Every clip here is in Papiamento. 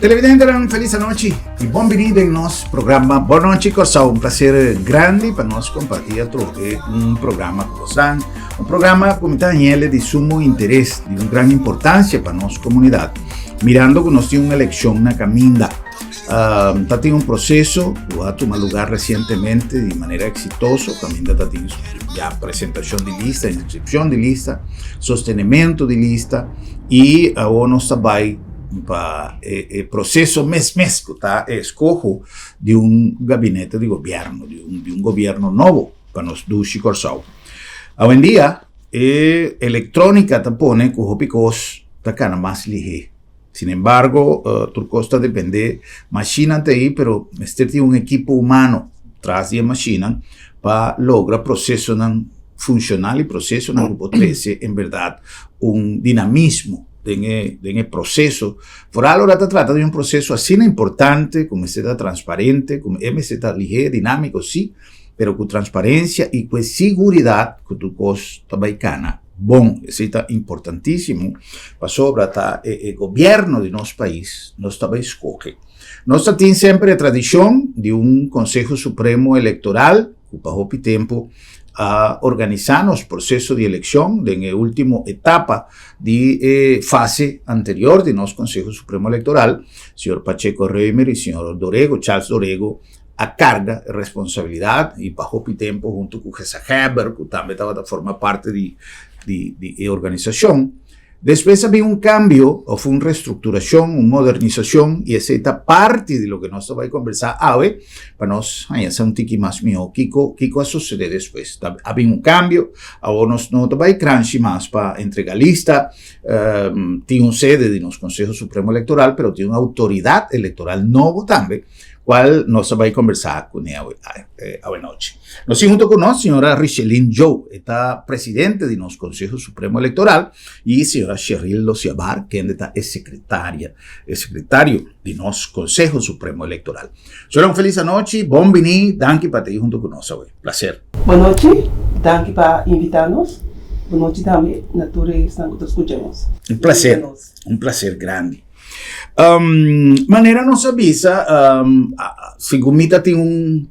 Televidentenan, felis anochi i bon bini den nos programa Bon Nochi Kòrsou. Un plaser grandi pa nos kompartí atrobe un programa ku bosnan. Un programa ku mi ta hañ'el di sumo interes, di un gran importansia pa nos komunidat, mirando ku nos tin un elekshon na kaminda. Ta tin un proseso ku a tuma lugar resientemente di manera eksitoso, kaminda ta tin ya presentashon di lista, inskripshon di lista, sostenementu di lista i awor nos ta bai pa e proseso mes mes ku ta e eskoho di un gabinete di gobièrnu, di un gobièrnu nobo pa nos dushi Kòrsou. Awendia e elektrónika ta pone ku hopi kos ta kana mas lihé. Sin embargo, tur kos ta dependé mashinnan ta ei, pero mester tin un ekipo humano tras di e mashinnan pa logra prosesonan funshonal i prosesonan ku por trese en bèrdat un dinamismo den e den e proseso. Foral ora ta trata di un proseso asina importante ku mester ta transparente, ku e mester ta lihé, dinámiko sí, pero ku transparensia i ku e siguridat ku tur kos ta bai kana. Bon, esei ta importantísimo pasobra ta e e gobièrnu di nos pais nos ta bai skohe. Nos ta tin semper e tradishon di un Konseho Supremo Elektoral ku pa hopi tempu a organisá nos proseso di elekshon den e último etapa di e fase anterior di nos Konseho Supremo Elektoral, señor Pacheco Römer i señor Dorego, Charles Dorego, a karga e responsabilidat i pa hopi tempu huntu ku Gezaghebber ku tambe tabata forma parti di di di e organisashon. Despues a bin un kambio òf un restrukturashon, un modernisashon i esei ta parti di loke nos ta bai kombersá awe pa nos haña sa un tiki mas mihó kiko kiko a sosodé despues. Ta a bin un kambio, awor nos no ta bai kranshi mas pa entrega lista, tin un sede di nos Konseho Supremo Elektoral pero tin un outoridat elektoral nobo tambe cual nos a bay conversa cune awe awe nochi. Nos tin hunto cu nos señora Richeline Joe, e ta presidente di nos Conseho Supremo Electoral, y señora Cheryl Losiabar, kende ta e secretaria, e secretario di nos Conseho Supremo Electoral. Señora, un feliz anochi, bon bini, danki pa ta ahi hunto cu nos awe. Placer. Bon nochi, danki pa invita nos. Bon nochi tambe na tur esnan cu ta scucha nos. Un placer, un placer grandi. Manera nos a bisa, segun mi ta tin un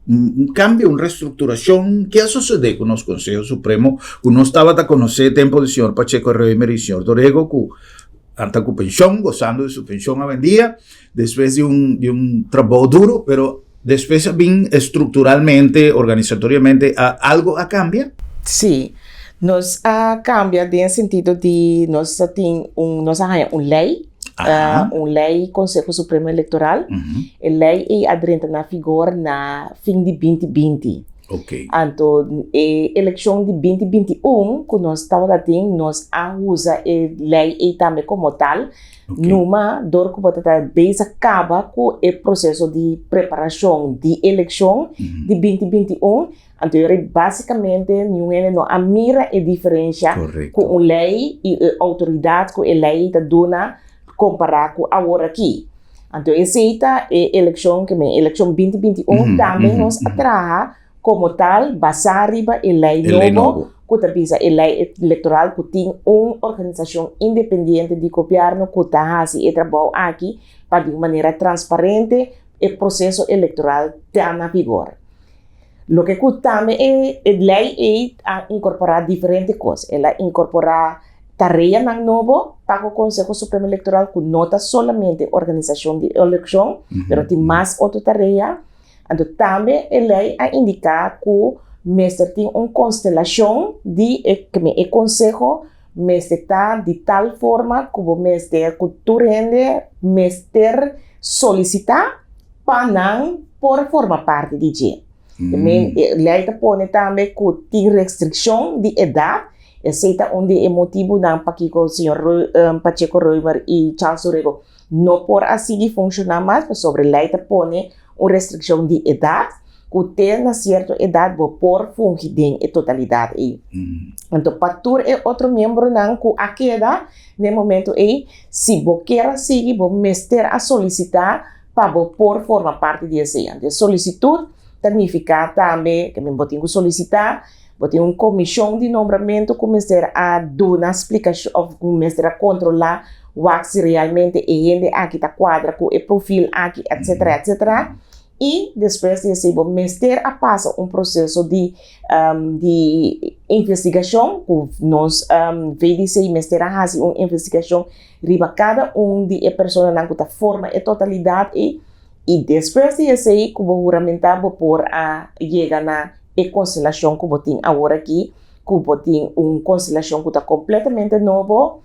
un cambio, un reestructuracion ke a sosode ku nos Conseho Supremo ku nos tabata konosé tempo di señor Pacheco Römer i señor Dorego ku a ta ku penshon, gozando di su penshon awendia, despues di un di un trabou duro, pero despues a bin estructuralmente, organisatoriamente algo a cambia? Sí, nos a cambia den sentido di nos a tin un, nos a haña un ley, un ley Conseho Supremo Electoral. E ley ei a drenta na vigor na fin di binti binti. Anto e eleccion di binti binti un cu nos tabata tin, nos a usa e ley ei tambe como tal. Numa dor ku bo ta ta bezig kaba ku e proseso di preparashon di elekshon di binti binti un, anto yora basikamente niun hende no a mira e diferensha ku un lei i e outoridat ku e lei ta duna kompará ku aworakí. Anto esei ta e elekshon ke men elekshon binti binti un tambe nos a traha Komo tal, basá riba e lei nobo ku ta bisa e lei elektoral ku tin un organisashon independiente di gobièrnu ku ta hasi e trabou aki pa di un manera transparente e proseso elektoral ta na vigor. Loke ku tambe e lei ei a inkorporá diferente kos. El a inkorporá tareanan nobo pa ku Konseho Supremo Elektoral ku no ta solamente organisashon di elekshon, pero tin mas otro tarea. Anto tambe e lei a indiká ku mester tin un konstelashon di e e konseho mester ta di tal forma ku bo mester ku tur hende mester solisitá pa nan por forma parti di dje. E lei ta pone tambe ku tin restrikshon di edat, esei ta un di e motibunan pakiko señor Pacheco Römer i Charles Urrego no por a sigui funshoná mas pasobra e lei ta pone un restrikshon di edat ku te na sierto edat bo por fungi den e totalidat ei. Anto pa tur e otro miembronan ku a keda na e momento ei, si bo kier a sigui bo mester a solisitá pa bo por forma parti di esei. Anto e solisitut ta nifiká tambe ke bo tin ku solisitá. Bo tin un komishon di nombramentu ku mester a duna splikashon òf ku mester a kontrolá wak si realmente e hende aki ta kuadra ku e profil aki etsetera etsetera. I despues di esei bo mester a pasa un proseso di di investigashon ku nos VDC mester a hasi un investigashon riba kada un di e personanan ku ta forma e totalidat ei i despues di esei ku bo huramentá bo por a yega na e konstelashon ku bo tin awor aki, ku bo tin un konstelashon ku ta kompletamente nobo,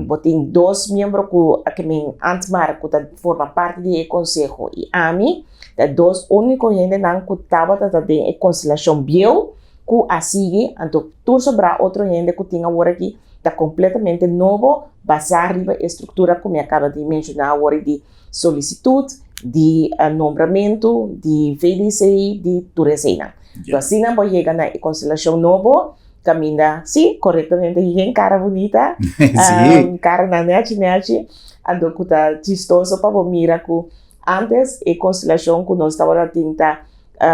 bo tin dos miembro ku a ke men Antmar ku ta forma parti di e konseho i ami, ta e dos úniko hendenan ku tabata ta den e konstelashon bieu ku a sigui, anto tur sobrá otro hende ku tin awor aki ta kompletamente nobo basá riba e struktura ku mi a kaba di menshoná awor di solisitut, di nombramentu, di VDC, di tur eseinan. Yeah. Asina bo yega na e konstelashon nobo, kaminda, sí, korektamente, yen kara bunita, sí. Kara na nechi nechi, anto ku ta chistoso pa bo mira ku antes e konstelashon ku nos tabata tin ta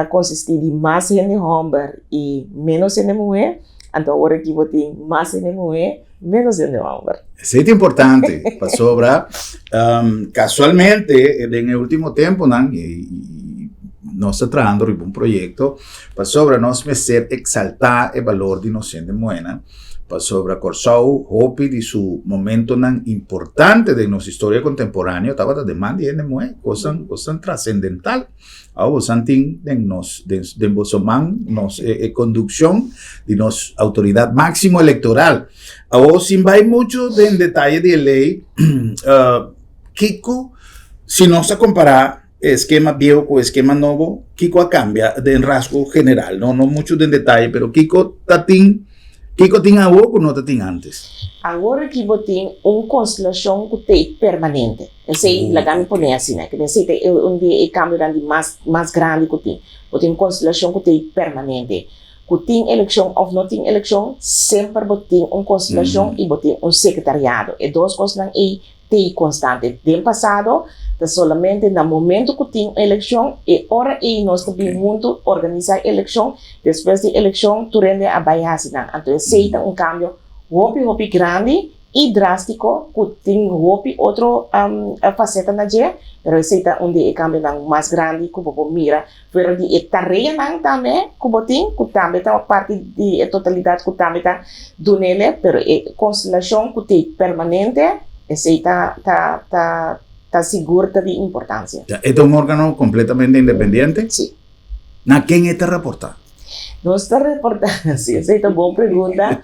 konsistí di mas hende hòmber i ménos hende muhé, anto awor aki bo tin mas hende muhé, ménos hende hòmber. Esei ta importante, pasobra kasualmente den e último tempunan nos ta trahando riba un proyekto pasobra nos mester eksaltá e balor di nos hende muhénan, pasobra Kòrsou hopi di su momentonan importante den nos historia kontemporáneo tabata den man di hende muhé, kosnan kosnan trasendental. Awor bosan tin den nos, den, den boso man, nos e, e conduccion di nos autoridad máximo electoral. Awor, sin bai mucho den detaye di e ley, uh, kiko, si nos a compara e esquema viejo cu esquema nobo, kiko a cambia den rasgo general? No, no mucho den detaye, pero kiko ta tin, kiko tin awor cu no ta tin antes? Awor aki bo tin un constelacion cu t'e permanente. Esei laga mi pone asina, ke esei ta e un di e kambionan di mas mas grandi ku tin. Bo tin un konstelashon ku ta ei permanente. Ku tin elekshon òf no tin elekshon, semper bo tin un konstelashon i bo tin un sekretariado. E dos kosnan ei ta ei konstante. Den pasado ta solamente na momento ku tin un elekshon, e ora ei nos ta bin huntu organisá e elekshon, despues di elekshon tur hende a bai hasi nan. Anto esei ta un kambio hopi hopi grandi. I drástiko ku tin hopi otro faseta na dje, pero esei ta un di e kambionan mas grandi ku bo por mira. Fuera di e tareanan tambe ku bo tin, ku tambe ta parti di e totalidat ku tambe ta dunele, pero e konstelashon ku t'ei permanente, esei ta ta ta ta sigur ta di importansia. E ta un órgano kompletamente independiente? Sí. Na ken e ta raportá? Nos ta reportá, sí, esei ta un bon pregunta.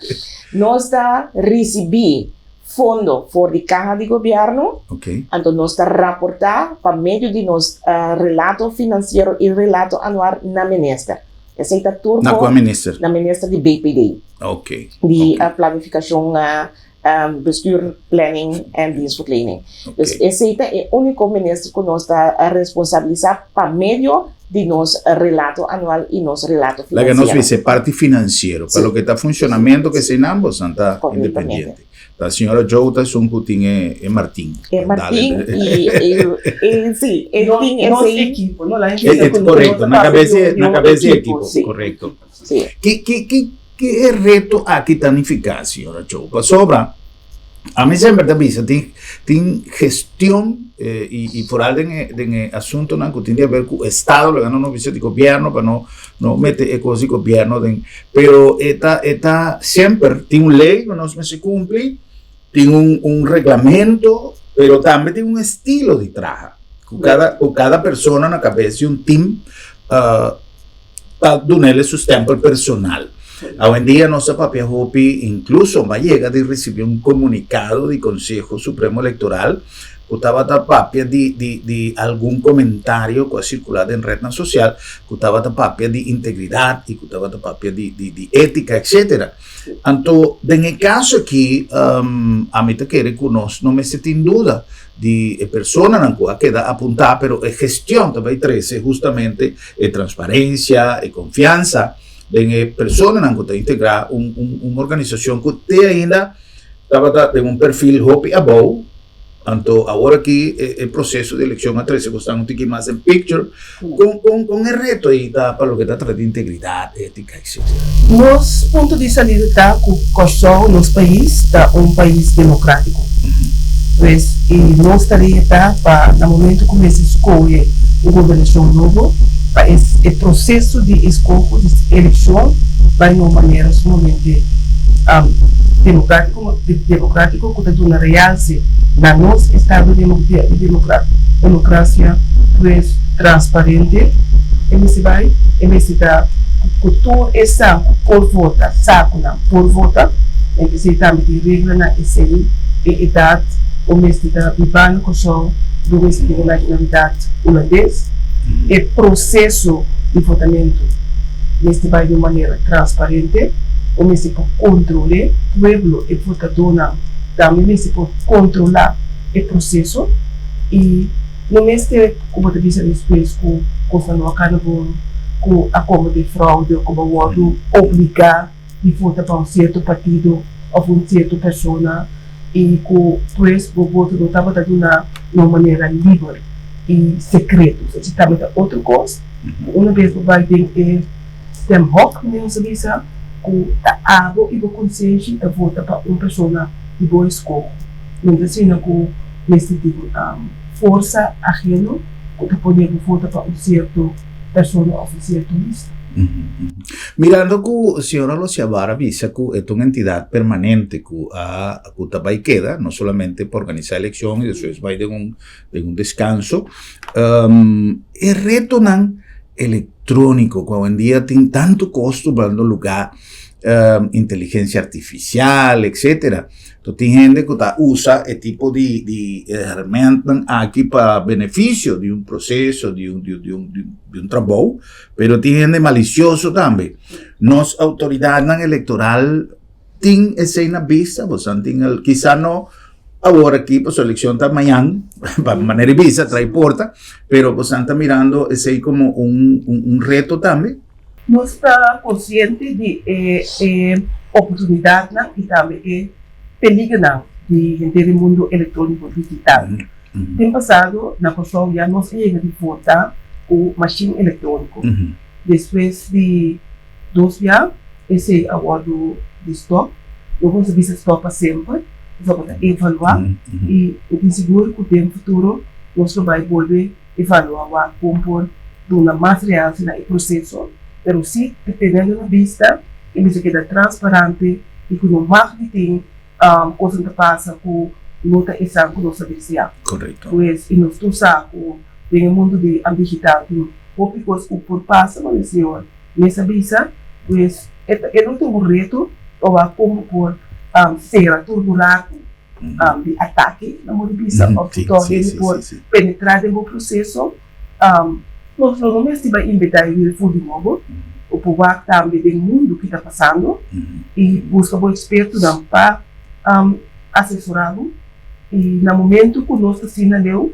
Nos ta risibí fondo for di kaha di gobièrnu. Anto nos ta raportá pa medio di nos relato finansiero i relato anual na minister. Esei ta tur Na kua minister? Na minister di BPD. Di planifikashon, bestuur, planning en dienstverlening. Dus esei ta e úniko minister ku nos ta responsabilisá pa medio di nos relato anual i nos relato Laga nos financiero. bisa e parti financiero, pa loke ta funcionamento ku eseinan bosan ta independiente. Ta señora Joe ta esun ku tin e e martin. E martin i e si, e tin Nos esei. ekipo, no? La hende bisa ku nos ta na papia kabes di un na kabes di ekipo, ekipo, si. korekto. Si. Ki ki ki Ki e reto aki ta nifiká, señora Chow? Pasobra ami semper ta bisa tin tin gestion i foral den e den e asuntonan ku tin di haber ku estado, laga no bisa di gobièrnu pa no no mete e kos di gobièrnu den, pero e ta e ta semper tin un lei ku nos mester kumpli, tin un un reglamento, pero tambe tin un estilo di traha ku kada ku kada persona na kabes di un tim ta dunele su stempel personal. Awendia nos ta papia hopi, incluso m'a yega di ricibi un comunicado di Conseho Supremo Electoral cu tabata papia di di di algun comentario cu a circula den rednan social cu tabata papia di integridad y cu tabata papia di di di etica etcetera. Anto den e caso aki ami ta kere cu nos no mester tin duda di e personanan cu a keda apunta pero e gestion ta bay trece justamente e transparencia, e confiansa den e personanan cu ta integra un un un organisacion cu te ainda tabata den un perfil hopi abou. Anto awor aki e proceso di eleccion a trece bosnan un tiki mas den picture. Con con con e reto ei ta pa loke ta trata di integridad, etica, etcetera? Nos punto di salida ta cu Corsou, nos pais, ta un pais democratico. Pues y nos tarea ta pa na momento cu mester scoge un gobernacion nobo, pa e e proceso di escoho di eleccion bay na un manera sumamente democratico. Democratico cu ta duna realce na nos estado di democracia, pues transparente e mester bay, e mester ta cu tur esnan cu por vota sa cu nan por vota, en esey tambe tin reglanan esey e edad bo mester ta biba na Corsou, bo mester tin un nacionalidad Hulandes, e proceso di votamento mester bay di un manera transparente, bo mester por control'e pueblo, e votadónan tambe mester por controlá e proceso y no mester cu bo ta bisa despues cu cosnan no a cana bon, cu a comete fraude, cu bo a wordo obligá di vota pa un cierto partido of un cierto persona y cu pues bo voto no tabata duna na un manera liber y secreto. Esaki tambe ta otro cos cu una bes bo bay den e stemhok, manera nos a bisa, ku ta abo i bo konsenshi ta vota pa un persona di bo eskoho. No ta asina ku mester tin forsa aheno ku ta pone bo vota pa un sierto persona òf un sierto lista. Mirando ku señora Losiabar a bisa ku e ta un entidat permanente ku a ku ta bai keda, no solamente pa organisá elekshon i despues bai den un den un deskanso, e retonan elektróniko ku awendia tin tantu kos tumando lugá, inteligensia artifisial, etcétera. Enton tin hende ku ta usa e tipo di di hermentnan aki pa benefisio di un proseso, di un di un di un di un trabou, pero tin hende malisioso tambe. Nos outoridatnan elektoral tin esei na bista? Boso tin el kisa no awor aki pasobra elekshon ta mañan, pa manera di bisa trae porta, pero boso ta mirando esei komo un un reto tambe? Nos ta konsiente di e e oportunidatnan i tambe e peligernan di henter e mundu elektróniko digital. Den pasado na Kòrsou ya nos a yega di vota ku mashin elektróniko. Despues di Dos bia esei a wòrdu di stòp. No por bisa stòp pa semper, pasobra ta evaluá i mi tin sigur ku den futuro nos lo bai bolbe evaluá wak kon por duna mas realse na e proseso, pero si teniendo na bista e mester keda transparante i ku no mag di tin kosnan ta pasa ku no ta esan ku nos ta deseá. Pues i nos tur sa ku den e mundu di digital tin hopi kos ku por pasa, manera señor. Mes a bisa, pues e ta e lo ta un reto pa wak kon bo por sera tur buraku di atake, nan por bisa, òf ku tòg hende por penetrá den bo proseso. Nos lo no mester bai inventá e wiel for di nobo, bo por wak tambe den mundu ki ta pasando i buska bo ekspertonan pa asesorá bo. I na momento ku nos ta asina leu,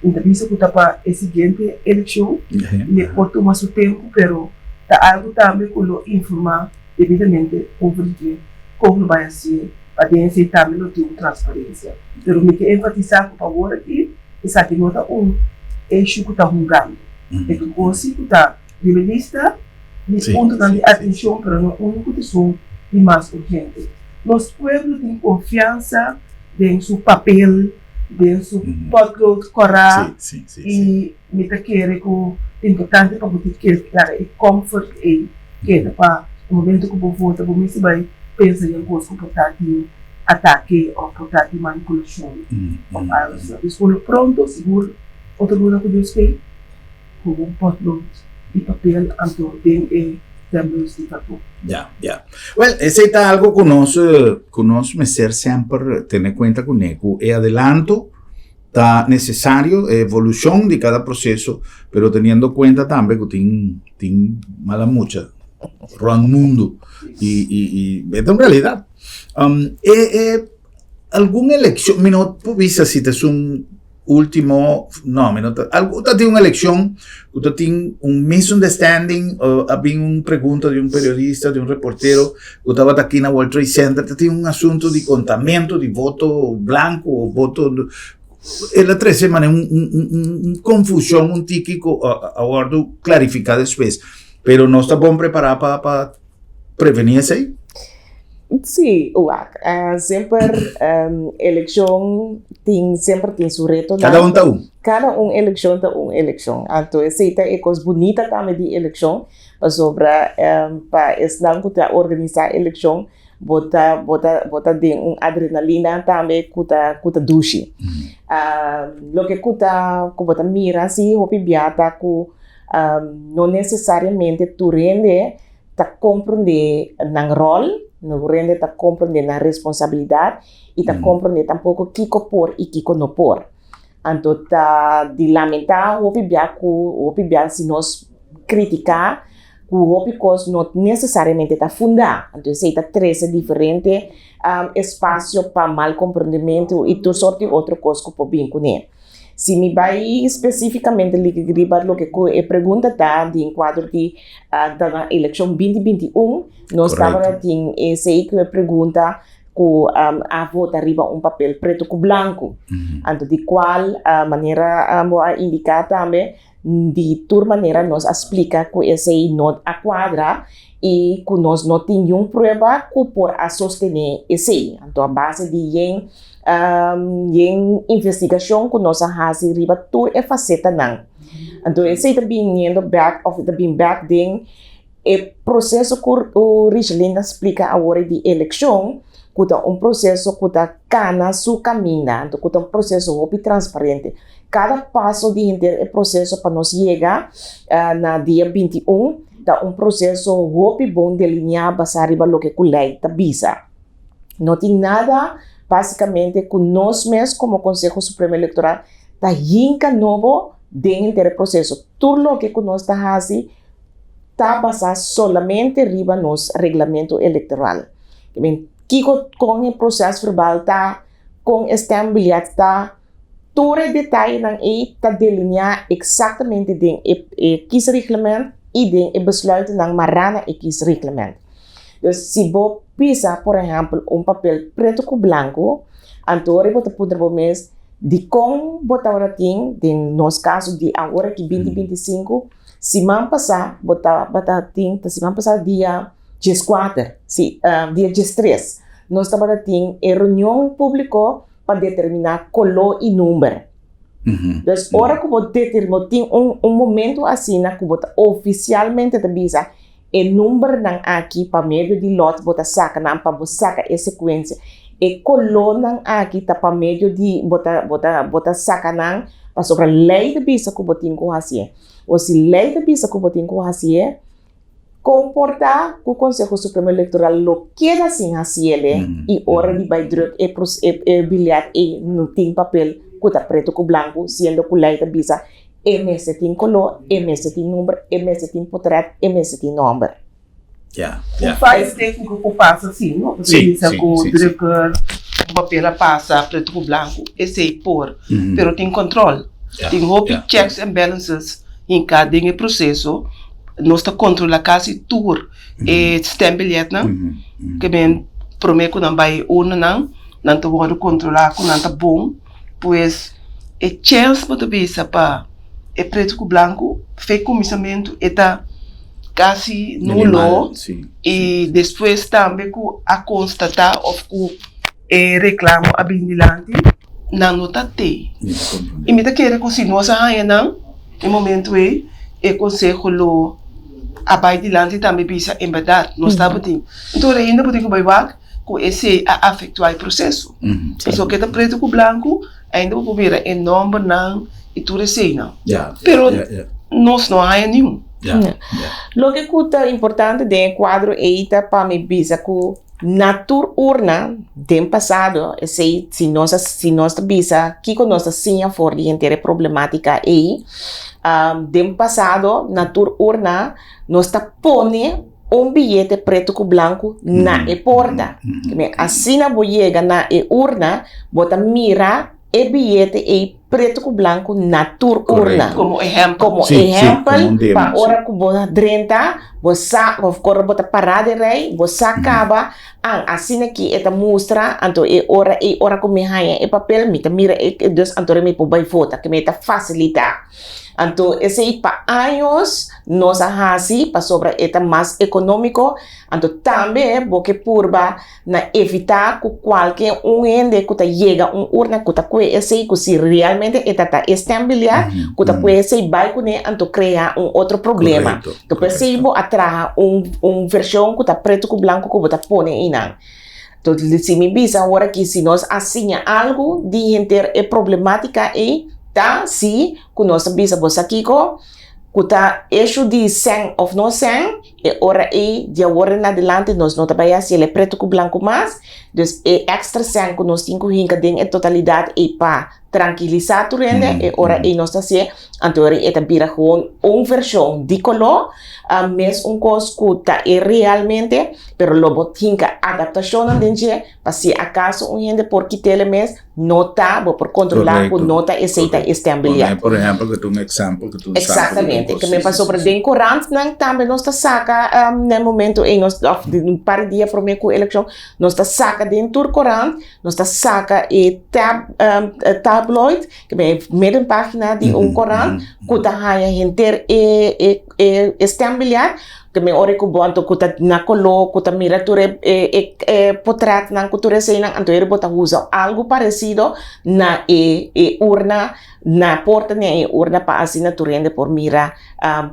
Mi ta bisa ku ta pa e siguiente elekshon, e por tuma su tempu, pero ta algu tambe ku lo informá debidamente over di dje kon lo bai hasié, pa den esei tambe lo tin un transparensia. Pero mi ke enfatisá ku pa awor aki esaki no ta un issue ku ta hungando. E ta un kos si ku ta riba e lista di puntonan di atenshon, pero no unu ku ta esun di mas urgente. Nos pueblo tin konfiansa den su papel. Den su potlood kòrá i mi ta kere ku ta importante pa bo tin kere laga e comfort ei keda pa e momento ku bo vota bo mester bai pensa den kos ku por ta tin atake òf por ta tin manipulashon òf algu asina. Dus por lo pronto sigur otro luna ku Dios ke. Ku un potlood di papel anto den e stembus di karton. Ya, ya. Wel, esei ta algo ku nos, ku nos mester semper tene kuenta kuné, ku e adelanto ta nesesario, e evolushon di kada proseso, pero teniendo kuenta tambe ku tin, tin mala mucha rònt mundu i, i, i e ta un realidat. E, e, algun elekshon, mi no por bisa si ta esun. Ultimo, no, mi no ta, algo ta tin un eleccion cu ta tin un misunderstanding, a bin un pregunta di un periodista, di un reportero cu tabata aki na World Trade Center, ta tin un asunto di contamento di voto blanco o voto, el a trece mane un, un, un, un confusion un tiki cu a, a wordo clarifica despues. Pero nos ta bon prepara pa, pa preveni esey? Sí, wak. Uh, semper um, eleccion tin, semper tin su reto. Cada un ta un. Cada un eleccion ta un eleccion. Anto esey ta e cos bunita tambe di eleccion, pasobra um, pa esnan cu ta organisa eleccion, bo ta, bo ta, bo ta den un adrenalina tambe cu ta, cu ta dushi. Mm -hmm. um, loke cu ta, cu bo ta mira si hopi bia ta cu um, no necesariamente tur hende ta komprondé nan ròl, no rende ta komprondé nan responsabilidat i ta komprondé tampoko kiko por i kiko no por. Anto ta di lamentá hopi bia ku hopi bia si nos kritiká ku hopi kos no nesesariamente ta fundá. Anto esei ta trese diferente espasio pa mal komprondementu i tur sort di otro kos ku por bin kuné. Si mi bai spesífikamente riba loke ku e pregunta ta den kuadro di ta na elekshon binti binti un, nos tabata tin esei ku e pregunta ku a vota riba un papel pretu ku blanku. Anto di kual manera bo a indiká tambe Di tur manera nos a splika ku esei no a kuadra i ku nos no tin niun prueba ku por a sostené esei. Anto a base di yen yen investigashon ku nos a hasi riba tur e fasetanan. Anto esei ta biniendo bèk òf ta bin bèk den E proseso ku Richelin a splika awor di elekshon, ku ta un proseso ku ta kana su kaminda, anto ku ta un proseso hopi transparente. Kada paso di henter e proseso pa nos yega na dia 21 ta un proseso hopi bon delineá basá riba loke ku lei ta bisa. No tin nada basikamente ku nos mes komo Konseho Supremo Elektoral ta hinka nobo den henter e proseso. Tur loke ku nos ta hasi ta basá solamente riba nos reglamento elektoral. I men, kiko kon e proses verbal ta, kon e stembiljet ta, tur e detayenan ei ta delineá eksaktamente den e e kiesreglement i den e besluitennan mará na e kiesreglement. Dus si bo pisa por ehèmpel un papel pretu ku blanku, anto ora bo ta puntra bo mes dikon bo tabata tin, den nos kaso di awor aki binti binti sinku, Siman pasá bo tabata tin, ta siman pasá dia dieskuater, si, dia diestres, nos tabata tin e reunion públiko pa determiná koló i number. Dus ora ku bo deter, bo tin un un momento asina ku bo ta ofisialmente ta bisa e numbernan aki pa medio di lòt bo ta saka nan pa bo saka e sekuensia. E kolónan aki ta pa medio di bo ta bo ta bo ta saka nan pasobra lei ta bisa ku bo tin ku hasié. O si lei ta bisa ku bo tin ku hasié, kon por ta ku Konseho Supremo Elektoral lo keda sin hasiel e i ora di bai druk e e bilyèt ei no tin papel ku ta pretu ku blanku siendo ku lei ta bisa e mester tin koló, e mester tin number, e mester tin potrèt, e mester tin nòmber. Ya, ya. Un fallo técnico cu pasa si, no? Pasobra Sí, bisa sí, cu sí, sí. drukker un papel a pasa pretu cu blanco, esey por, pero tin control. Ya, Tin hopi ya, ya. checks and balances hinca den e proceso. Nos ta controla casi tur e stembiljetnan, ke men prome cu nan bay urnanan, nan ta wordo controla cu nan ta bon. Pues e chens bo ta bisa pa e pretu ku blanku fe kuminsamentu e ta kasi nulo i despues tambe ku a konstatá òf ku e reklamo a bin dilanti nan no ta tei. I mi ta kere ku si nos a haña nan e momentu ei e konseho lo a bai dilanti tambe bisa en bèrdat nos tabatin. Enton ainda bo tin ku bai wak ku esei a afektuá e proseso. Pasobra ke ta pretu ku blanku, ainda bo por mira e nòmbernan i tur eseinan. Pero nos no a haña niun. Loke ku ta importante den e kuadro ei ta pa mi bisa ku na tur urna den pasado, esei si nos a si nos ta bisa kiko nos ta siña for di henter e problematika ei, den pasado na tur urna nos ta pone un biyete pretu ku blanku na e porta. Asina bo yega na e urna, bo ta mira e biyete ei pretu ku blanku na tur urna. Komo ehèmpel. Komo ehèmpel pa ora ku bo drenta bo sa òf ora bo ta pará den rei bo sa kaba an asina ki e ta mustra anto e ora ei ora ku mi haña e papel mi ta mira e dus anto mi por bai vota ke mi ta fasilitá. Anto esei pa años nos a hasi pasobra e ta mas ekonómiko anto tambe bo ke purba na evitá ku kualke un hende ku ta yega un urna ku ta kue esei ku si realmente e ta ta e stembiljet ku ta kue esei bai kuné anto krea un otro problema. Anto p'esei bo a traha un un vershon ku ta pretu ku blanku ku bo ta pone einan. Anto si mi bisa awor aki si nos a siña algu di henter e problematika ei ta si ku nos ta bisa bo sa kiko ku ta eshu di sèn òf no sèn E ora ei, di awor en adelante nos no ta bai hasi el e pretu ku blanku mas, dus e èkstra sèn ku nos tin ku hinka den e totalidat ei pa trankilisá tur hende, e ora ei nos ta hasié, anto ora ei e ta bira gewoon un vershon di koló, mes un kos ku ta e realmente, pero lo bo hinka adaptashonnan den dje pa si akaso un hende por kit'el mes, No ta, bo por controla cu no ta esey ta e stembiljet. Pone por ehempel cu ta un example cu ta un Exactamente. Ke men pasobra den corantnan tambe nos ta saca na e momento ey nos of un par di dia prome cu eleccion nos ta saca den tur corant nos ta saca e tab tabloid ke men e middenpagina di un corant cu ta haya henter e e e stembiljet. Te men ora ku bo anto ku ta na koló, ku ta mira tur e e e potretnan ku tur eseinan, anto eri bo ta usa algu paresido na e e urna, na porta di e urna pa asina tur hende por mira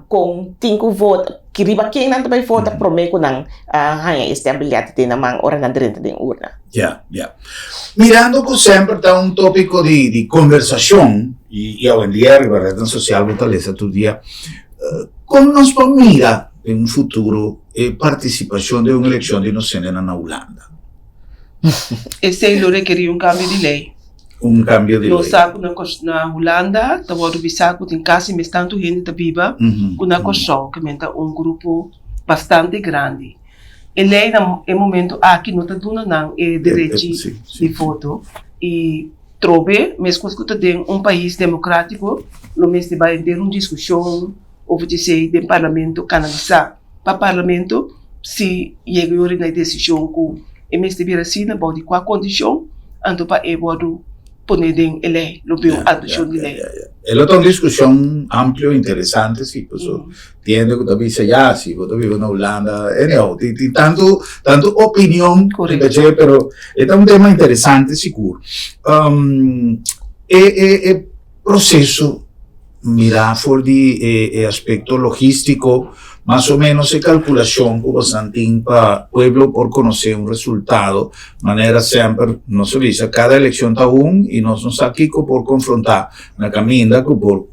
kon tin ku vota, riba ken nan ta bai vota promé ku nan haña e stembiljet den nan man ora nan drenta den urna. Ya, ya. Mirando ku semper ta un tópiko di di konversashon i awendia riba retnan sosial bo ta lesa tur dia. Kon nos por mira den un futuro e partisipashon den un elekshon di nos hendenan na Hulanda? Esei lo rekerí un kambio di lei. Un kambio di lei. Nos sa ku na Hulanda ta wòrdu bisá ku tin kasi mes tantu hende ta biba ku na Kòrsou, ke men ta un grupo bastante grandi. E lei na e momento aki no ta duna nan e derechi di voto i. Trobe, meskos ku ta den un pais demokratiko, lo mester bai den un diskushon over di esei den parlamento, kanalisá pa parlamento si yega yori na e desishon ku e mester bira asina, bou di kua kondishon, anto pa e wòrdu pone den e lei, lo bin un adopshon di lei. E lo ta un diskushon amplio, interesante si, pasobra tin hende ku ta bisa ya, si bo ta biba na Hulanda, anyhow, tin tin tantu tantu opinion riba dje, pero e ta un tema interesante sigur. E e e proseso mirá for di e e aspekto logístiko, mas o ménos e kalkulashon ku bosan tin pa pueblo por konosé un resultado, manera semper nos a bisa kada elekshon ta un i nos no sa kiko por konfrontá na kaminda ku por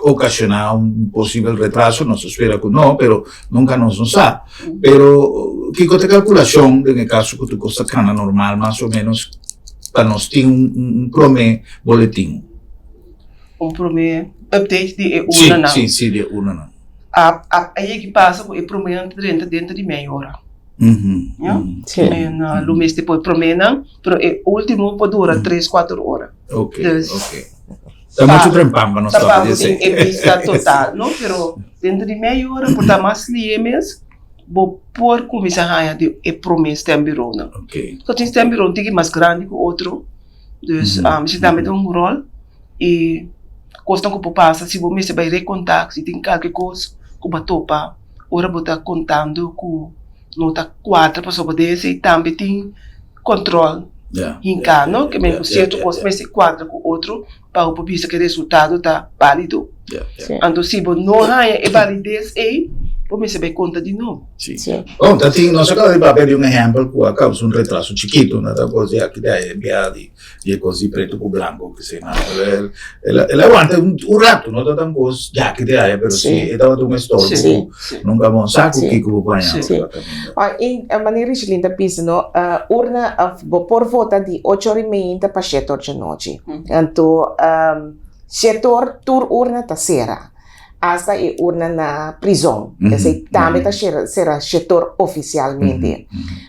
okashoná un posibel retraso, nos ta spera ku no, pero nunka nos no sa. Pero kiko ta e kalkulashon den e kaso ku tur kos ta kana normal mas o ménos pa nos tin un promé boletin? Un promé update di e urnanan? Sí, sí, di e urnanan. A a yegi pasa ku e proménan ta drenta denter di mei ora. Ya? Men lo mester por e proménan, pero e último por dura tres, kuater ora. Ok, ok. Ta muchu trempan pa nos papia di esei. Ta pa bo tin e bista total, no? Pero dentro di mei ora por ta mas lihe mes, bo por kuminsá haña di e promé stembureaunan. Ok. So tin stembureau un tiki mas grandi ku otro, dus esei tambe ta un ròl i kosnan ku por pasa si bo mester bai rekontá, si tin kalke kos ku bo a topa ora bo ta kontando ku no ta kuadra pasobra den esei tambe tin kòntròl hinká no ke men ku sierto kos mester kuadra ku otro pa bo por bisa ku e resultado ta bálido. Anto si bo no haña e balides ei bo mester bai konta di nobo. Bon ta tin nos a kaba di papia di un ehèmpel ku a kousa un retraso chikitu na ta kos di aki di aya bia di di e kos di pretu ku blanku ke se nan pero el el a wanta un ratu no ta tan kos di aki di aya pero si e tabata un estorbo ku nunka bo sa ku kiko bo por haña Sí. I manera Richelyn ta bisa no urna of bo por vota di ocho ora i meinta pa shete or djanochi anto shete or tur urna ta sera. Asta e urna na prizon. Esei tambe ta sera shetor ofisialmente.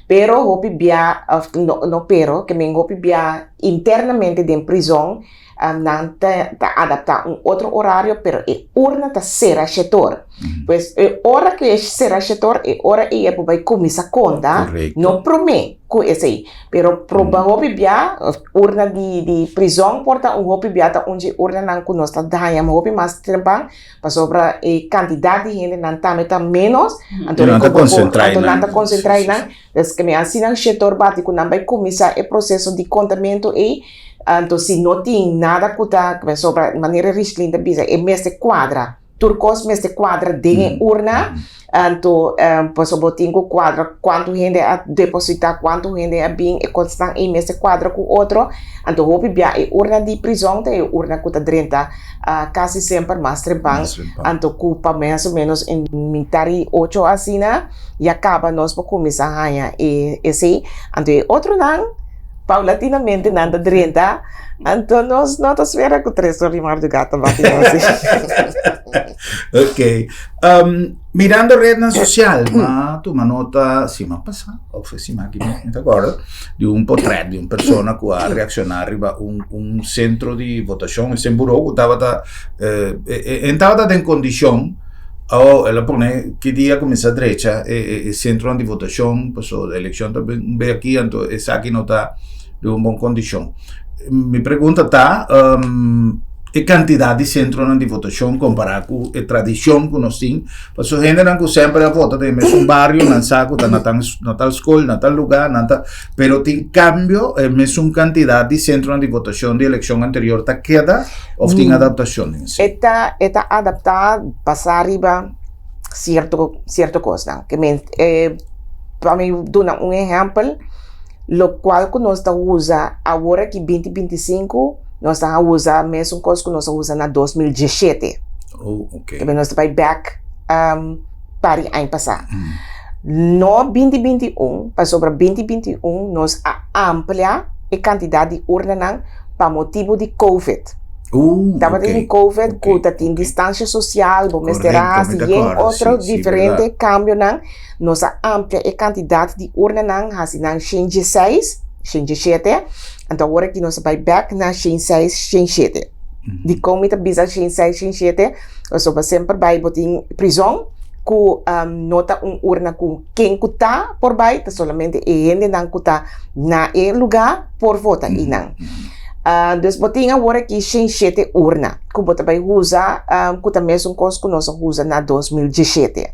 Pero hopi bia, of no, no pero, ke men hopi bia internamente den prizon, Nan ta ta adaptá un otro orario, pero e urna ta sera shetor. Pues e ora ku e sera shetor, e ora ei e por bai kuminsá konta, no promé ku esei. Pero proba hopi bia, urna di di prizòn por ta un hopi bia ta un dje urnanan ku nos ta daña hopi mas trempan, pasobra e kantidat di hendenan tambe ta ménos, anto nan ta konsentrá anto nan ta konsentrá einan. Des ke mi a hasi nan shetor bati ku nan bai kuminsá e proseso di kontamentu ei, Anto si no tin nada ku ta pasobra manera Richlin ta bisa e mester kuadra tur kos mester kuadra den e urna anto pasobra bo tin ku kuadra kuantu hende a depositá kuantu hende a bin e kosnan ei mester kuadra ku otro anto hopi bia e urna di prizòn ta e urna ku ta drenta kasi semper mas trempan anto ku pa mas o menos en mitar di ocho asina ya kaba nos por kuminsá haña e esei anto e otronan. Paulatinamente nan ta drenta, anto nos no ta spera ku tres or di mardugá ta bati nos. Ok. Mirando rednan sosial, m'a tuma nota siman pasá òf e siman aki mi ta akorda, di un potrèt di un persona ku a reakshoná riba un un sentro di votashon, esei buró ku tabata e tabata den kondishon. Awor el a pone ki dia kuminsá drecha e sentronan di votashon pasobra elekshon ta bin aki anto esaki no ta den un bon kondishon. Mi pregunta ta e kantidat di sentronan di votashon kompará ku e tradishon ku nos tin pasobra hendenan ku semper a vota den e mesun bario nan sa ku ta na tal skol na tal lugá nan ta pero tin kambio e mesun kantidat di sentronan di votashon di elekshon anterior ta keda Of tin adaptashon den esei? E ta e ta adaptá basá riba sierto sierto kosnan. Ke men e pa mi duna un ehèmpel, lokual ku nos ta usa awor aki binti 25, nos ta usa mesun kos ku nos a usa na 2017. Oh, oké. Ke men nos ta bai bèk par di aña pasá. No 2021, pasobra 2021 nos a amplia e kantidat di urnanan pa motibu di covid. Tabata tin covid ku ta tin distansha sosial, bo mester a hasi yen otro diferente kambionan. Nos a amplia e kantidat di urnanan hasi nan shen dieseis, shen dieshete, anto awor aki nos a bai bèk na shen seis, shen shete. Dikon mi ta bisa shen seis, shen shete? Pasobra semper bai bo tin prizòn ku no ta un urna ku ken ku ta por bai, ta solamente e hendenan ku ta na e lugá por vota einan. Dus bo tin awor aki 107 urna ku bo ta bai usa ku ta mesun kos ku nos a usa na 2017.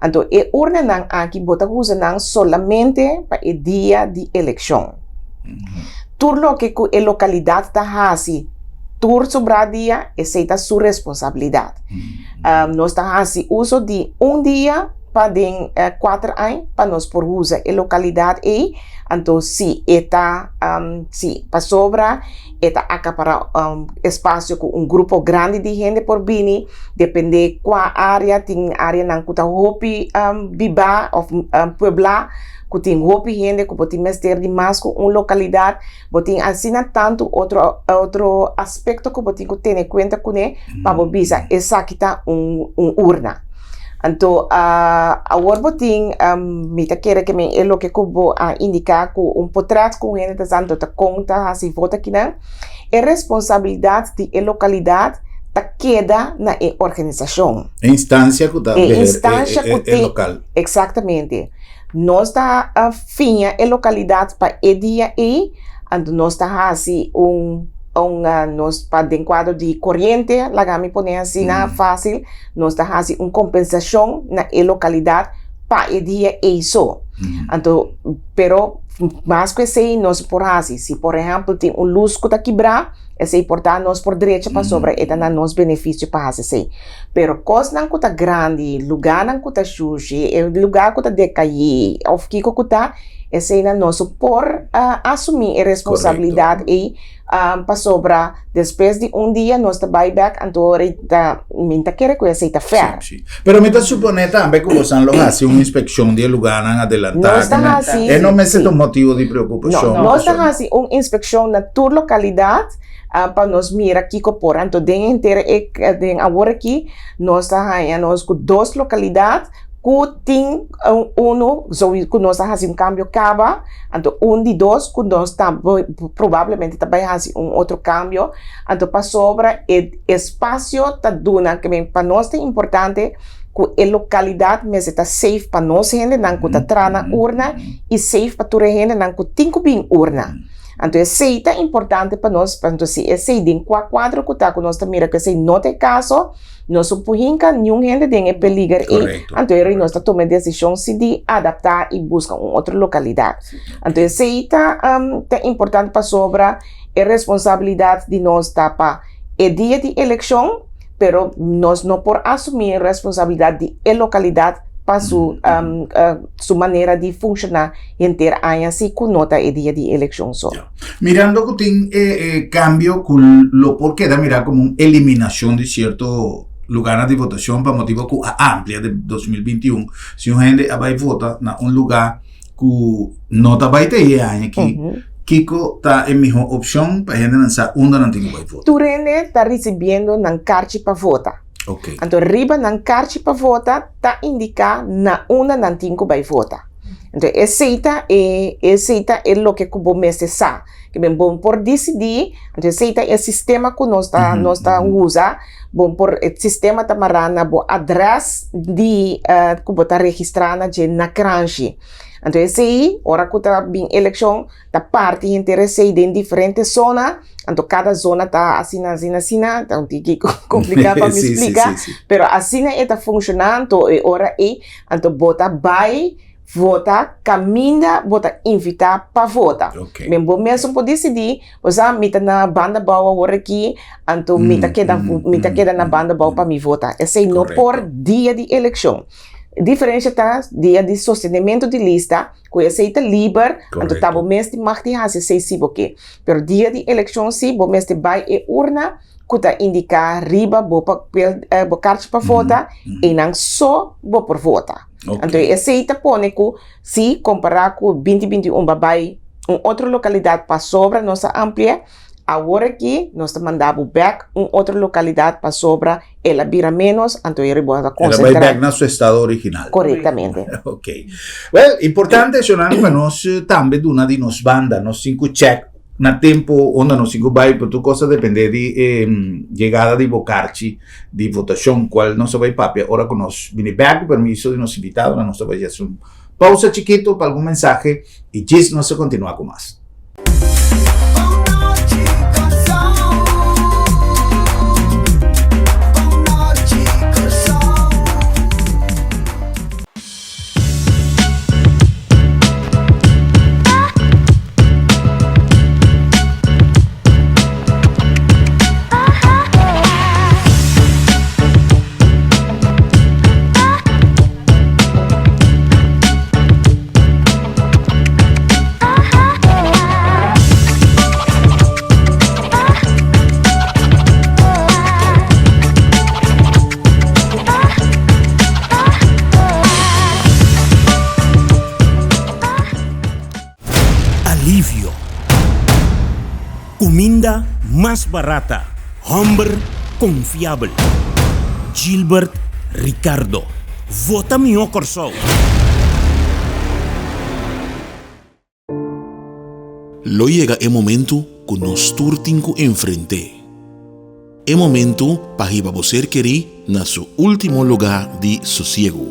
Anto e urnanan aki bo ta usa nan solamente pa e dia di elekshon. Tur loke ku e lokalidat ta hasi tur sobrá dia, esei ta su responsabilidat. Nos ta hasi uso di un dia pa den kuater aña pa nos por usa e lokalidat ei. Anto si e ta si pasobra e ta akapará espasio ku un grupo grandi di hende por bini, dependé kua área, tin áreanan ku ta hopi bibá òf pueblá ku tin hopi hende ku bo tin mester di mas ku un lokalidat, bo tin asina tantu otro otro aspekto ku bo tin ku tene kuenta kuné pa bo bisa esaki ta un un urna. Anto awor bo tin, mi ta kere ke men e loke ku bo a indiká ku un potret ku un hende ta sa anto ta kon ta hasi vota kinan, e responsabilidat di e lokalidat ta keda na e organisashon. E instansia ku ta beheer e lokal. Eksaktamente. Nos ta fiña e lokalidat pa e dia ei, anto nos ta hasi un un nos pa den kuadro di koriente, laga mi pone asina fásil, nos ta hasi un kompensashon na e lokalidat pa e dia ei so. Anto, pero mas ku esei nos por hasi, si por ehèmpel tin un lus ku ta kibrá, Esei por ta nos por drecha pasobra e ta na nos benefisio pa hasi esei. Pero kosnan ku ta grandi, lugánan ku ta shushi, e lugá ku ta dekaí òf kiko ku ta, eseinan nos por asumí e responsabilidat ei pasobra despues di un dia nos ta bai bèk anto ora ei ta mi ta kere ku esei ta fèr. Sí, sí. Pero mi ta suponé tambe ku bosan lo hasi un inspekshon di e lugánan adelantá. Nos ta hasi. E no mester ta un motibu di preokupashon. No, nos ta hasi un inspekshon na tur lokalidat pa nos mira kiko por. Anto den henter e den awor aki nos ta haña nos ku dos lokalidat. Ku tin unu ku nos a hasi un kambio kaba, anto un di dos ku nos ta probablemente ta bai hasi un otro kambio, anto pasobra e espasio ta duna pa nos ta importante ku e lokalidat mester ta safe pa nos hendenan ku ta traha na urna i safe pa tur e hendenan ku tin ku bin urna. Anto esei ta importante pa nos, anto si esei den kua kuadro ku ta ku nos ta mira ku esei no ta e kaso, Nos no por hinka niun hende den e peliger ei, anto e nos ta tuma e desishon si di adaptá i buska un otro lokalidat. Anto esei ta ta importante pasobra e responsabilidat di nos ta pa e dia di elekshon, pero nos no por asumí e responsabilidat di e lokalidat pa su su manera di funshoná henter aña si ku no ta e dia di elekshon so. Mirando ku tin e kambio ku lo por keda mirá komo un eliminashon di sierto lugarnan di votashon pa motibu ku a amplia den 2021, si un hende a bai vota na un lugá ku no ta bai ta e aña aki, kiko ta e mihó opshon pa e hendenan sa unda nan tin ku bai vota? Tur hende ta risibiendo nan karchi pa vota. Anto riba nan karchi pa vota ta indiká na unda nan tin ku bai vota. Anto esei ta e esei ta e loke ku bo mester sa. Ke men bo por disidí, anto esei ta e sistema ku nos ta nos ta usa, bo por e sistema ta mará na bo adrès di ku bo ta registrá na dje na kranshi. Anto esei ora ku ta bin elekshon ta parti henter esei den diferente zona, anto kada zona ta asina asina asina, ta un tiki kompliká pa mi splika, pero asina e ta funshoná, anto e ora ei anto bo ta bai vota kaminda bo ta invitá pa vota. Men bo mesun por disidí, bo sa mi ta na banda bou awor aki, anto mi ta keda mi ta keda na banda bou pa mi vota. Esei no por dia di elekshon. Diferensha ta dia di sostenementu di lista. Ku esei ta liber, anto ta bo mes tin mag di hasi esei si bo ke. Pero dia di elekshon si bo mester bai e urna ku ta indiká riba bo papel, bo karchi pa vota, einan so bo por vota. Anto esei ta pone ku si kompará ku 2021 bo a bai un otro lokalidat pasobra nos a amplia, awor aki nos ta manda bo bèk un otro lokalidat pasobra El a bira menos, anto e ribo a concentra. El a bai bek na su estado original. Correctamente. Ok. Well, importante eshonan pa nos tambe duna di nos banda. Nos tin cu check na tempo unda nos tin cu bai, pero tur cos ta depende di e yegada di bo karchi di votacion, cual nos ta bai papia ora cu nos bini bek. Cu permiso di nos invitadonan nos ta bai haci un pausa chikito pa algun mensahe y djis nos ta continua cu mas. Alivio. Kuminda mas barata, hòmber konfiabel. Gilbert Ricardo. Vota mihó Kòrsou! Lo yega e momentu ku nos tur tin ku enfrent'é. E momentu pa hiba bo ser kerí na su último lugá di sosiegu.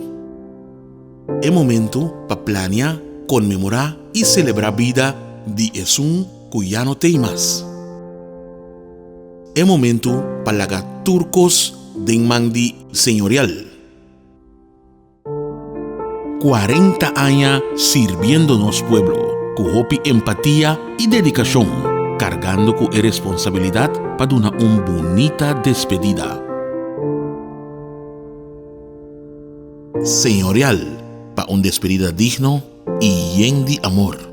E momentu pa plania, konmemorá i selebrá bida di esun ku ya no t'ei mas. E momentu pa laga tur kos den man di Señorial. 40 aña sirbiendo nos pueblo ku hopi empatia i dedikashon, kargando ku e responsabilidat pa duna un bunita despedida. Señorial pa un despedida digno i yen di amor.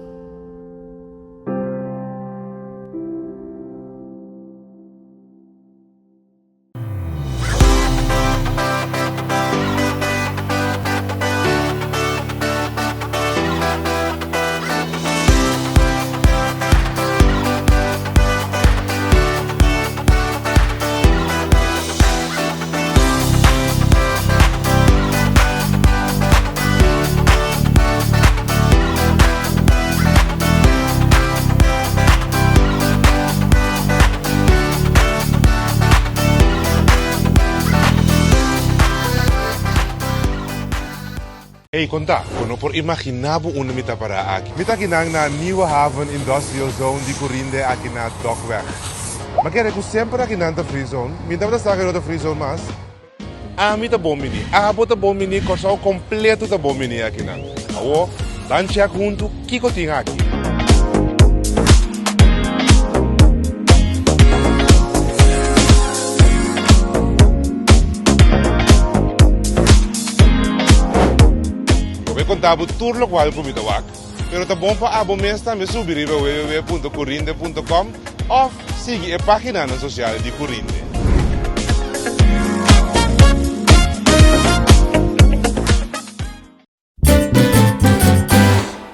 Ey, konta, bo no por imaginá bo unda mi ta pará aki. Mi ta akinan na Nieuwe Haven Industrial Zone di Curinde aki na Dokweg. M'a kere ku semper akinan ta free zone. Mi tabata sa ku e no ta free zone mas. Ami ta bon bini, abo ta bon bini, Kòrsou kompleto ta bon bini akinan. Awor, ban chèk huntu kiko tin aki. Lo bay conta bo tur locual cu mi ta wak, pero ta bon pa abo mes tambe subi riba www.curinde.com of sigui e paginanan social di Curinde.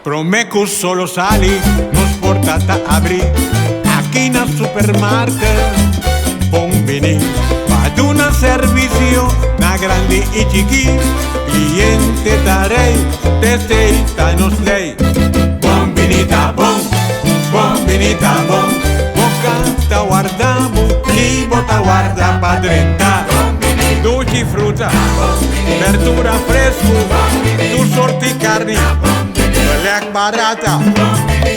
Prome cu solo sali, nos porta ta abri aki na Supermarket. Bon bini pa duna servicio na grandi y chiki. Cliente ta rey, t'esey ta nos ley. Bon bini ta bon, bon bini ta bon. Bo cas ta warda bo y bo ta warda pa drenta. Dushi fruta, berdura fresku, tur sorti karni, beleg barata,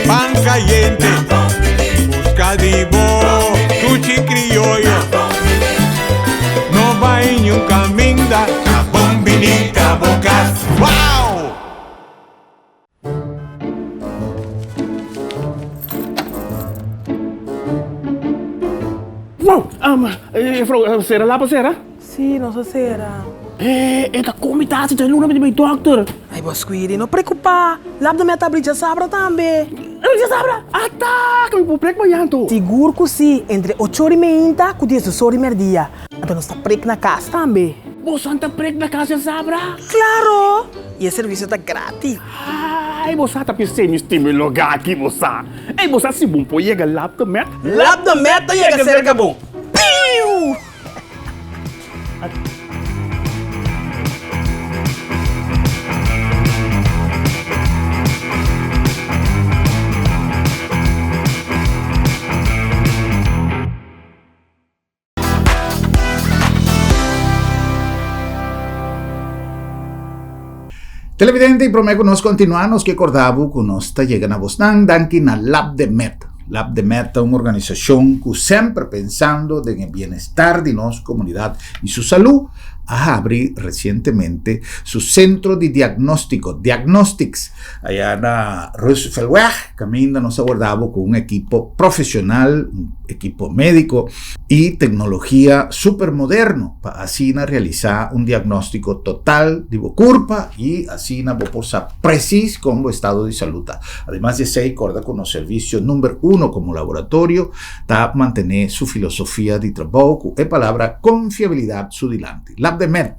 pan kayente, buska di bo dushi krioyo. No bai niun kaminda, ta bon bini ta bo kas. Wow! Wow! Um, juffrouw, sera lapa sera? Sí, nos a sera. Eh, e ta komi tasi ta luna mi di dokter. Ay, bo Squiri, no preocupa. Lap de meta abri djasabra tambe. Djasabra? Ata, ku mi por prek mañan to. Sigur ku si, entre ocho ora i meinta ku diesdos ora i merdia. Anto nos ta prek na kas tambe. Boso ta prek na kas djasabra? Claro! I e servisio ta gratis. Ay, bo sa ta pis'é mi stima e lugá aki, bo sa. Ey, bo sa si bon por yega Lap de Met? Lap de Met ta yega serka bo. Piu! Televidente, y prome ku nos kontinuá, nos ke korda bo ku nos ta yega na bosnan danki na Lab de Met. Lab de Met ta un organisashon ku semper pensando den e bienestar di nos komunidat y su salú, a habri resientemente su sentro di diagnóstiko, Diagnostics, aya na Rooseveltweg. Kaminda nos a warda bo ku un ekipo profesional, un ekipo médiko i teknologia supermoderno pa asina realisá un diagnóstiko total di bo kurpa i asina bo por sa presis kon bo estado di salú ta. Ademas di esei, kòrda ku nos servisio number uno komo laboratorio ta mantené su filosofia di trabou ku e palabra konfiabilidat su dilanti. Labdemed.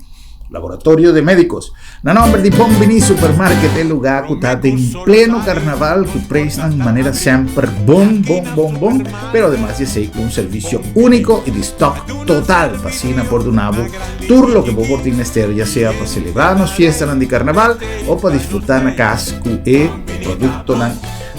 Laboratorio de Médicos. Na nomber di Bon Bini Supermarket, e lugar ku ta den pleno carnaval ku prijsnan manera semper bon, bon, bon, bon, pero ademas di esei ku un servicio único y di stock total pa asina por duna bo tur loke bo por tin mester, ya sea pa celebra nos fiestanan di carnaval o pa disfruta na cas ku e productonan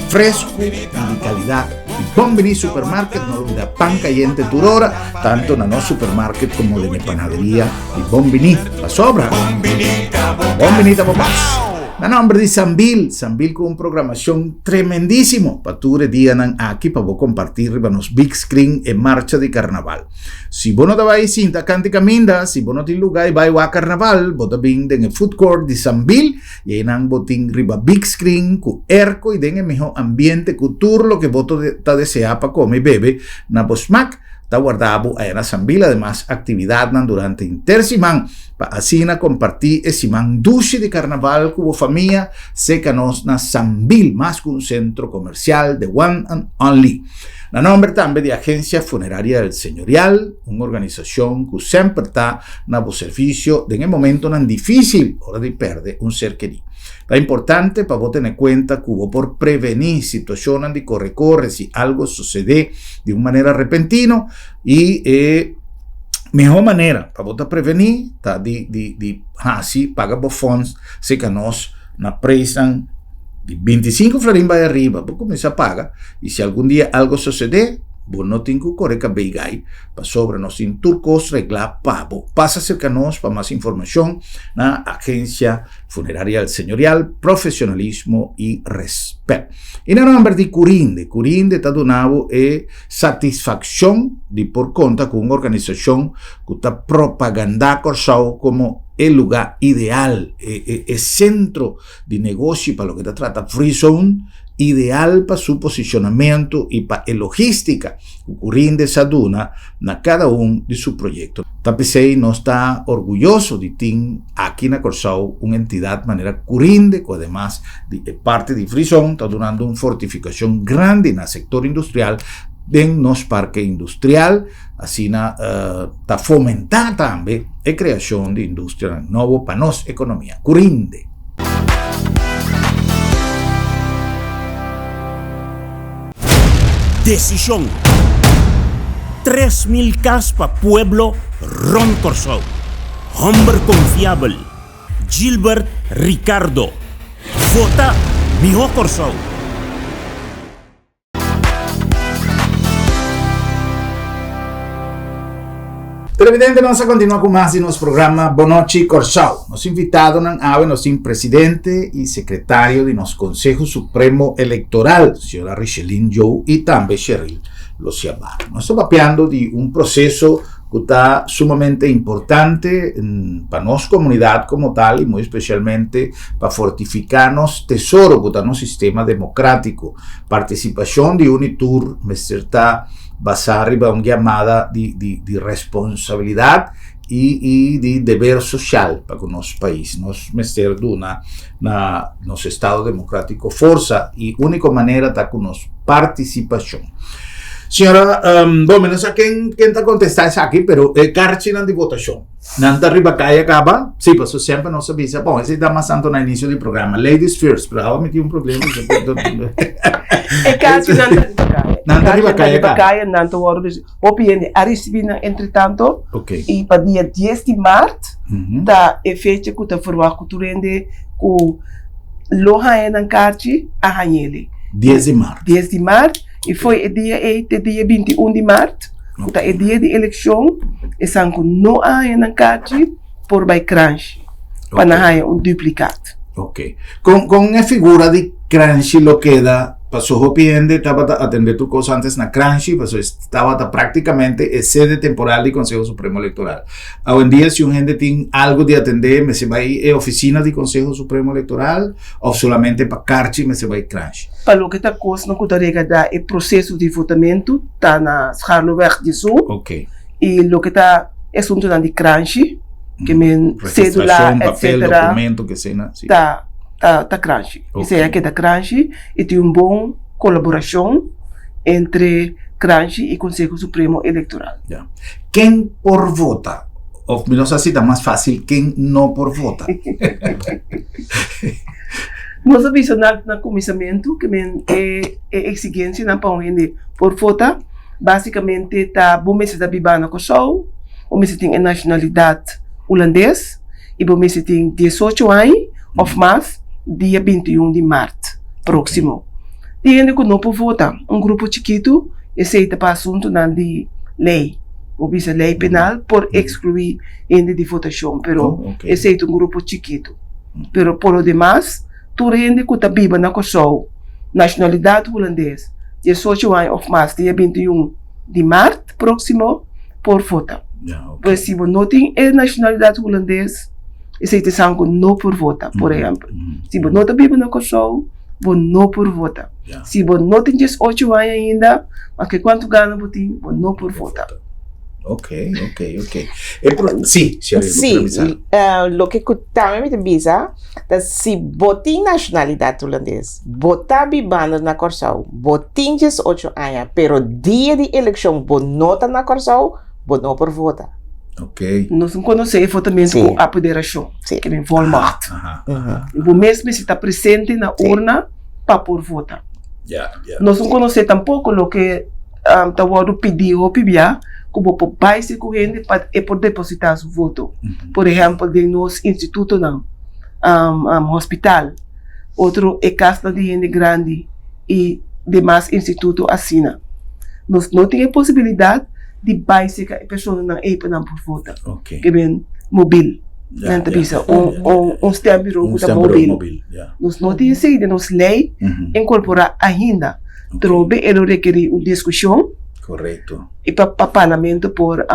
fresco y di calidad. Di Bon Bini Supermarket no lubida pan cayente tur ora, tanto na nos supermarket como den e panaderia di Bon Bini. Pasobra, Bon Bini ta bo pas. Na nomber di Sambil, Sambil cu un programacion tremendisimo pa tur e dianan aki pa bo comparti riba nos big screen e marcha di carnaval. Si bo no ta bai sinta canta y caminda, si bo no tin luga y bai wak carnaval, bo ta bin den e food court di Sambil I einan bo tin riba big screen ku airco i den e mihó ambiente ku tur loke bo ta deseá pa kome i bebe na bo smak ta warda bo aya na Sambil. Ademas aktividatnan durante henter siman pa asina kompartí e siman dushi di karnaval ku bo famia seka nos na Sambil, mas ku un sentro komersial, the one and only. Na nòmber tambe di Agencia Funeraria El Señorial, un organisashon ku semper ta na bo servisio den e momentonan difísil ora di pèrdè un ser kerí. Ta importante pa bo tene kuenta ku bo por prevení situashonnan di kore-kore si algo susedé di un manera repentino i e mihó manera pa bo ta prevení ta di di di hasi paga bo fòns serka nos na preisnan di 25 florin bai ariba bo kuminsá paga i si algun dia algo susedé. Bo no tin ku kore kabei gai, pasobra nos tin tur kos reglá pa bo. Pasa serka nos pa mas informashon na Agensia Funeraria El Señorial, profesionalismo i respet. I na nomber di Curinde, Curinde ta duna bo e satisfakshon di por konta ku un organisashon ku ta propagandá Kòrsou komo e lugá ideal, e e sentro di negoshi pa loke ta trata Free Zone, ideal pa su posishonamentu i pa e logístika ku Curinde sa duna na kada un di su proyekto. Ta p'esei nos ta orguyoso di tin aki na Kòrsou un entidat manera Curinde ku ademas di e parti di Free Zone ta dunando un fortifikashon grandi na sektor industrial den nos parke industrial, asina ta fomentá tambe e kreashon di industrianan nobo pa nos ekonomia. Curinde. Desishon, 3000 kas pa pueblo rònt Kòrsou. Hòmber konfiabel, Gilbert Ricardo. Vota Mihó Kòrsou! Televidente, nos a continua cu mas di nos programa Bon Nochi Corsou. Nos invitadonan awe nos tin presidente y secretario di nos Conseho Supremo Electoral, señora Richeline Joe y tambe Cheryl Losiabar. Nos ta papiando di un proceso cu ta sumamente importante pa nos comunidad como tal y muy especialmente pa fortifica nos tesoro cu ta nos sistema democratico. Participacion di un y tur mester ta basa riba un yamada di di di responsabilidad y y di deber social pa cu nos pais. Nos mester duna na nos estado democratico forsa y unico manera ta cu nos participacion. Señora, bon, mi no sa ken, ken ta contesta esaki, pero e karchinan di votacion, nan ta riba kaya kaba? Sí, pasobra semper nos a bisa, bon, esei ta mas tanto na inicio di programa, ladies first, pero awa mi tin un problema. E karchinan ta riba kaya. Nan ta riba kaya kaba. Kaya, nan ta wòrdu risibi. Hopi hende a risibi nan entretanto. Ok. I pa dia dies di mart ta e fecha ku ta ferwagt ku tur hende ku lo haña nan karchi a hañ'ele. Dies di mart. Dies di mart. I fo'i e dia ei te dia 21 di mart, ku ta e dia di elekshon, esan ku no a haña nan karchi por bai Kranshi pa nan haña un duplikat. Ok. Kon kon e figura di Kranshi lo keda? Paso hopi hende tabata atendé tur kos antes na Kranshi, paso es tabata práktikamente e sede temporal di Konseho Supremo Elektoral. Awendia si un hende tin algu di atendé mester bai e ofisina di Konseho Supremo Elektoral òf solamente pa karchi mester bai Kranshi? Pa loke ta kosnan ku ta regardá e proseso di votamentu ta na Scharloweg 11 i loke ta e asuntunan di kranshi, ke men sédula etsetera, ta ta kranshi. Esei a keda kranshi i tin un bon kolaborashon entre kranshi i Konseho Supremo Elektoral. Ken por vota? Òf mi no sa si ta mas fásil ken no por vota. Nos a bisa na na kuminsamentu ke men e e eksigensianan pa un hende por vota basikamente ta bo mester ta biba na Kòrsou, bo mester tin e nashonalidat hulandes i bo mester tin diesocho aña òf mas dia 21 di mart próksimo. Tin hende ku no por vota, un grupo chikitu, esei ta pa asuntunan di lei, bo bisa lei penal por ekskluí hende di votashon, pero esei ta un grupo chikitu. Pero por lo demas, tur hende ku ta biba na Kòrsou, nashonalidat hulandes, diesocho aña òf mas dia 21 di mart próksimo por vota. Pues si bo no tin e nashonalidat hulandes, esei ta esan ku no por vota, por ehèmpel. Si bo no ta biba na Kòrsou, bo no por vota. Si bo no tin diesocho aña ainda, maske kuantu gana bo tin, bo no por vota. Ok, ok, ok. E pro, sí, Cheryl, bo Sí, quier bisa. eh, loke ku tambe mi ta bisa, ta si bo tin nashonalidat hulandes, bo ta bibando na Kòrsou, bo tin 18 aña, pero dia di elekshon bo no ta na Kòrsou, bo no por vota. Ok. Nos no konosé e votamentu Sí. ku apoderashon, Sí. ke men volmacht. Aha, aha. Bo mes mester ta presente na Sí. urna pa por vota. Ya, ya. Nos no konosé tampoko loke ta wòrdu pidí hopi bia ku bo por bai si ku hende pa e por depositá su voto. Por ehèmpel den nos institutonan, hospital, otro e kasnan di hende grandi i demas instituto asina. Nos no tin e posibilidat di bai serka e personanan ei pa nan por vota. Ke men mobil. Nan ta bisa un stembureau ku ta mobil. Nos no tin esei den nos lei inkorporá ainda. Trobe e lo rekerí un diskushon. I pa parlamento por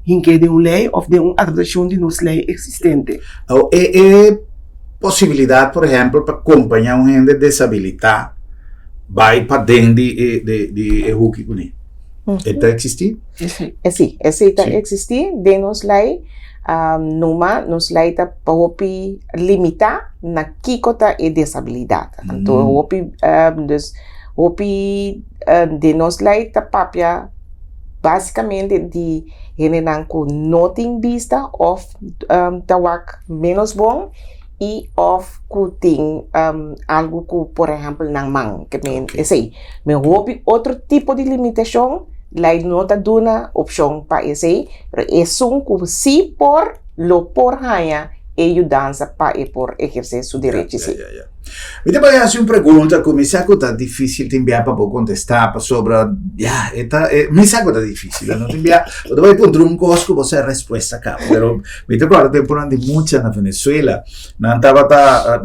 hink'é den un lei òf den un adaptashon di nos lei eksistente. E posibilidat por ehèmpel pa kompañá un hende desabilitá bai paden di e di e huki kuné. E ta eksistí? Sí, esei ta eksistí den nos lei. Numa nos lei ta hopi limitá na kiko ta e desabilidat. Anto hopi dus hopi den nos lei ta papia básikamente di hendenan ku no tin bista òf ta wak ménos bon i òf ku tin algu ku por ehèmpel nan man ke men esei. Men hopi otro tipo di limitashon lei no ta duna opshon pa esei, pero esun ku si por lo por haña e yudansa pa e por ehersé su derechi si. Mi ta bai hasi un pregunta ku mi sa ku ta difísil tin bia pa bo kontestá pasobra ya e ta e mi sa ku ta difísil no tin bia bo ta bai puntra un kos ku bo sa e respuesta kaba pero mi ta kòrda tempunan di mucha na Venezuela nan tabata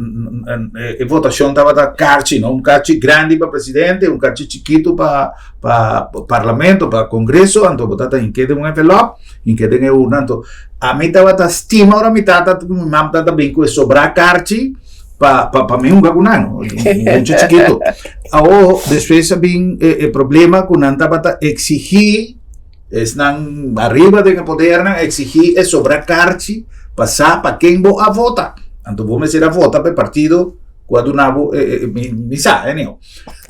e votashon tabata karchi no un karchi grandi pa presidente un karchi chikitu pa pa parlamento pa kongreso anto bo tabata hink'é den un envelòp hink'é den e urna anto ami tabata stima ora mi tata ku mi mama tabata bin ku e sobrá karchi pa pa pa mi hunga ku nan mucha chiquito awo despues a bin e, e problema ku nan tabata exigí esnan arriba den e podernan exigí e sobra karchi pa sa pa ken bo a vota anto bo mester a vota pa e partido ku a duna bo e, e, e, mi, mi sa anyhow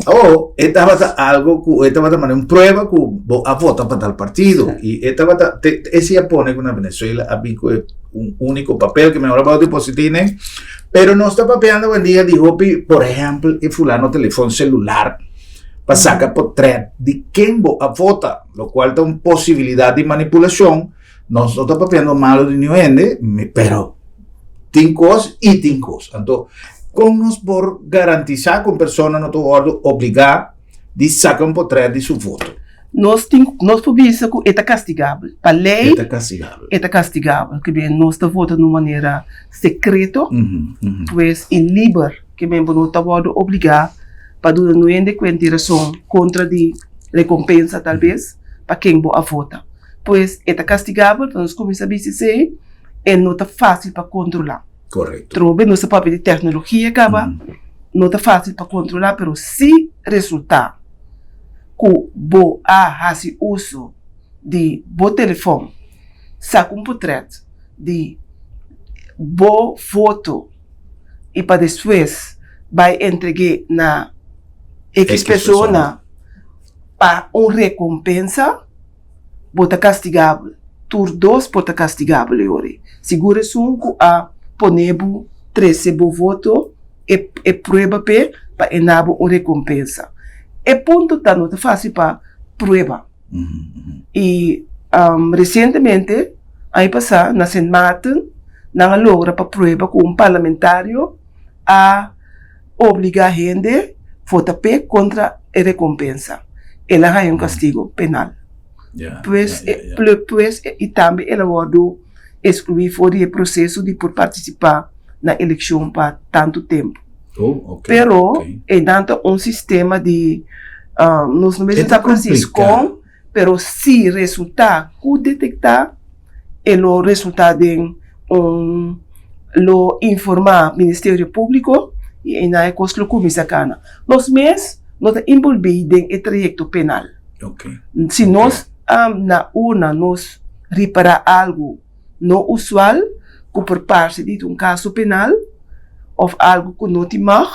awo e tabata algo ku e tabata mane un prueba ku bo a vota pa tal partido i e tabata te, ese a pone ku na Venezuela a bin ku e un único papel que mejor about depositine. Pero no está papeando buen día di hopi, por ejemplo, e fulano telefon celular pa saca portret di ken bo a vota, lo cual ta un posibilidad di manipulacion. Nos no ta papiando malo di niun hende, pero tin cos y tin cos. Anto, con nos por garantisa cu un persona no ta wordo obliga di saca un portret di su voto? Nos tin, nos por bisa ku e ta kastigabel. Pa lei E ta kastigabel. e ta kastigabel. Ke ben nos ta vota na un manera sekreto, pues i liber. Ke ben bo no ta wòrdu obligá pa duna no hende kuenta i rason kontra di rekompensa tal bes pa ken bo a vota. Pues e ta kastigabel, pa nos kuminsá bisa esei, e no ta fásil pa kontrolá. Korekto. Trobe nos ta papia di teknologia kaba, no ta fásil pa kontrolá, pero si resultá ku bo a hasi uso di bo telefòn, saka un potrèt di bo foto i pa despues bai entreg'é na X persona pa un rekompensa, bo ta kastigabel. Tur dos por ta kastigabel e ora ei. Sigur esun ku a pone bo trese bo voto. E e prueba p'e pa e na bo un rekompensa. E punto ta no ta fásil pa prueba. I resientemente, aña pasá, na Sint Maarten nan a logra pa prueba ku un parlamentario a obligá hende vota p'e kontra e rekompensa. El a haña un kastigo penal. Pues e pues i tambe el a wòrdu eskluí for di e proseso di por partisipá na elekshon pa tantu tempu. Oh, okay, Pero okay. einan ta un sistema di nos no mester E ta sa presis kompliká. kon, pero si resultá ku detektá e lo resultá den un lo informá Ministerio Públiko i einan e kos lo kuminsá kana. Nos mes no ta inbolbí den e trayekto penal. Okay. Si nos na urna nos ripará algu no usual ku por parse di ta un kaso penal òf algu ku no tin mag,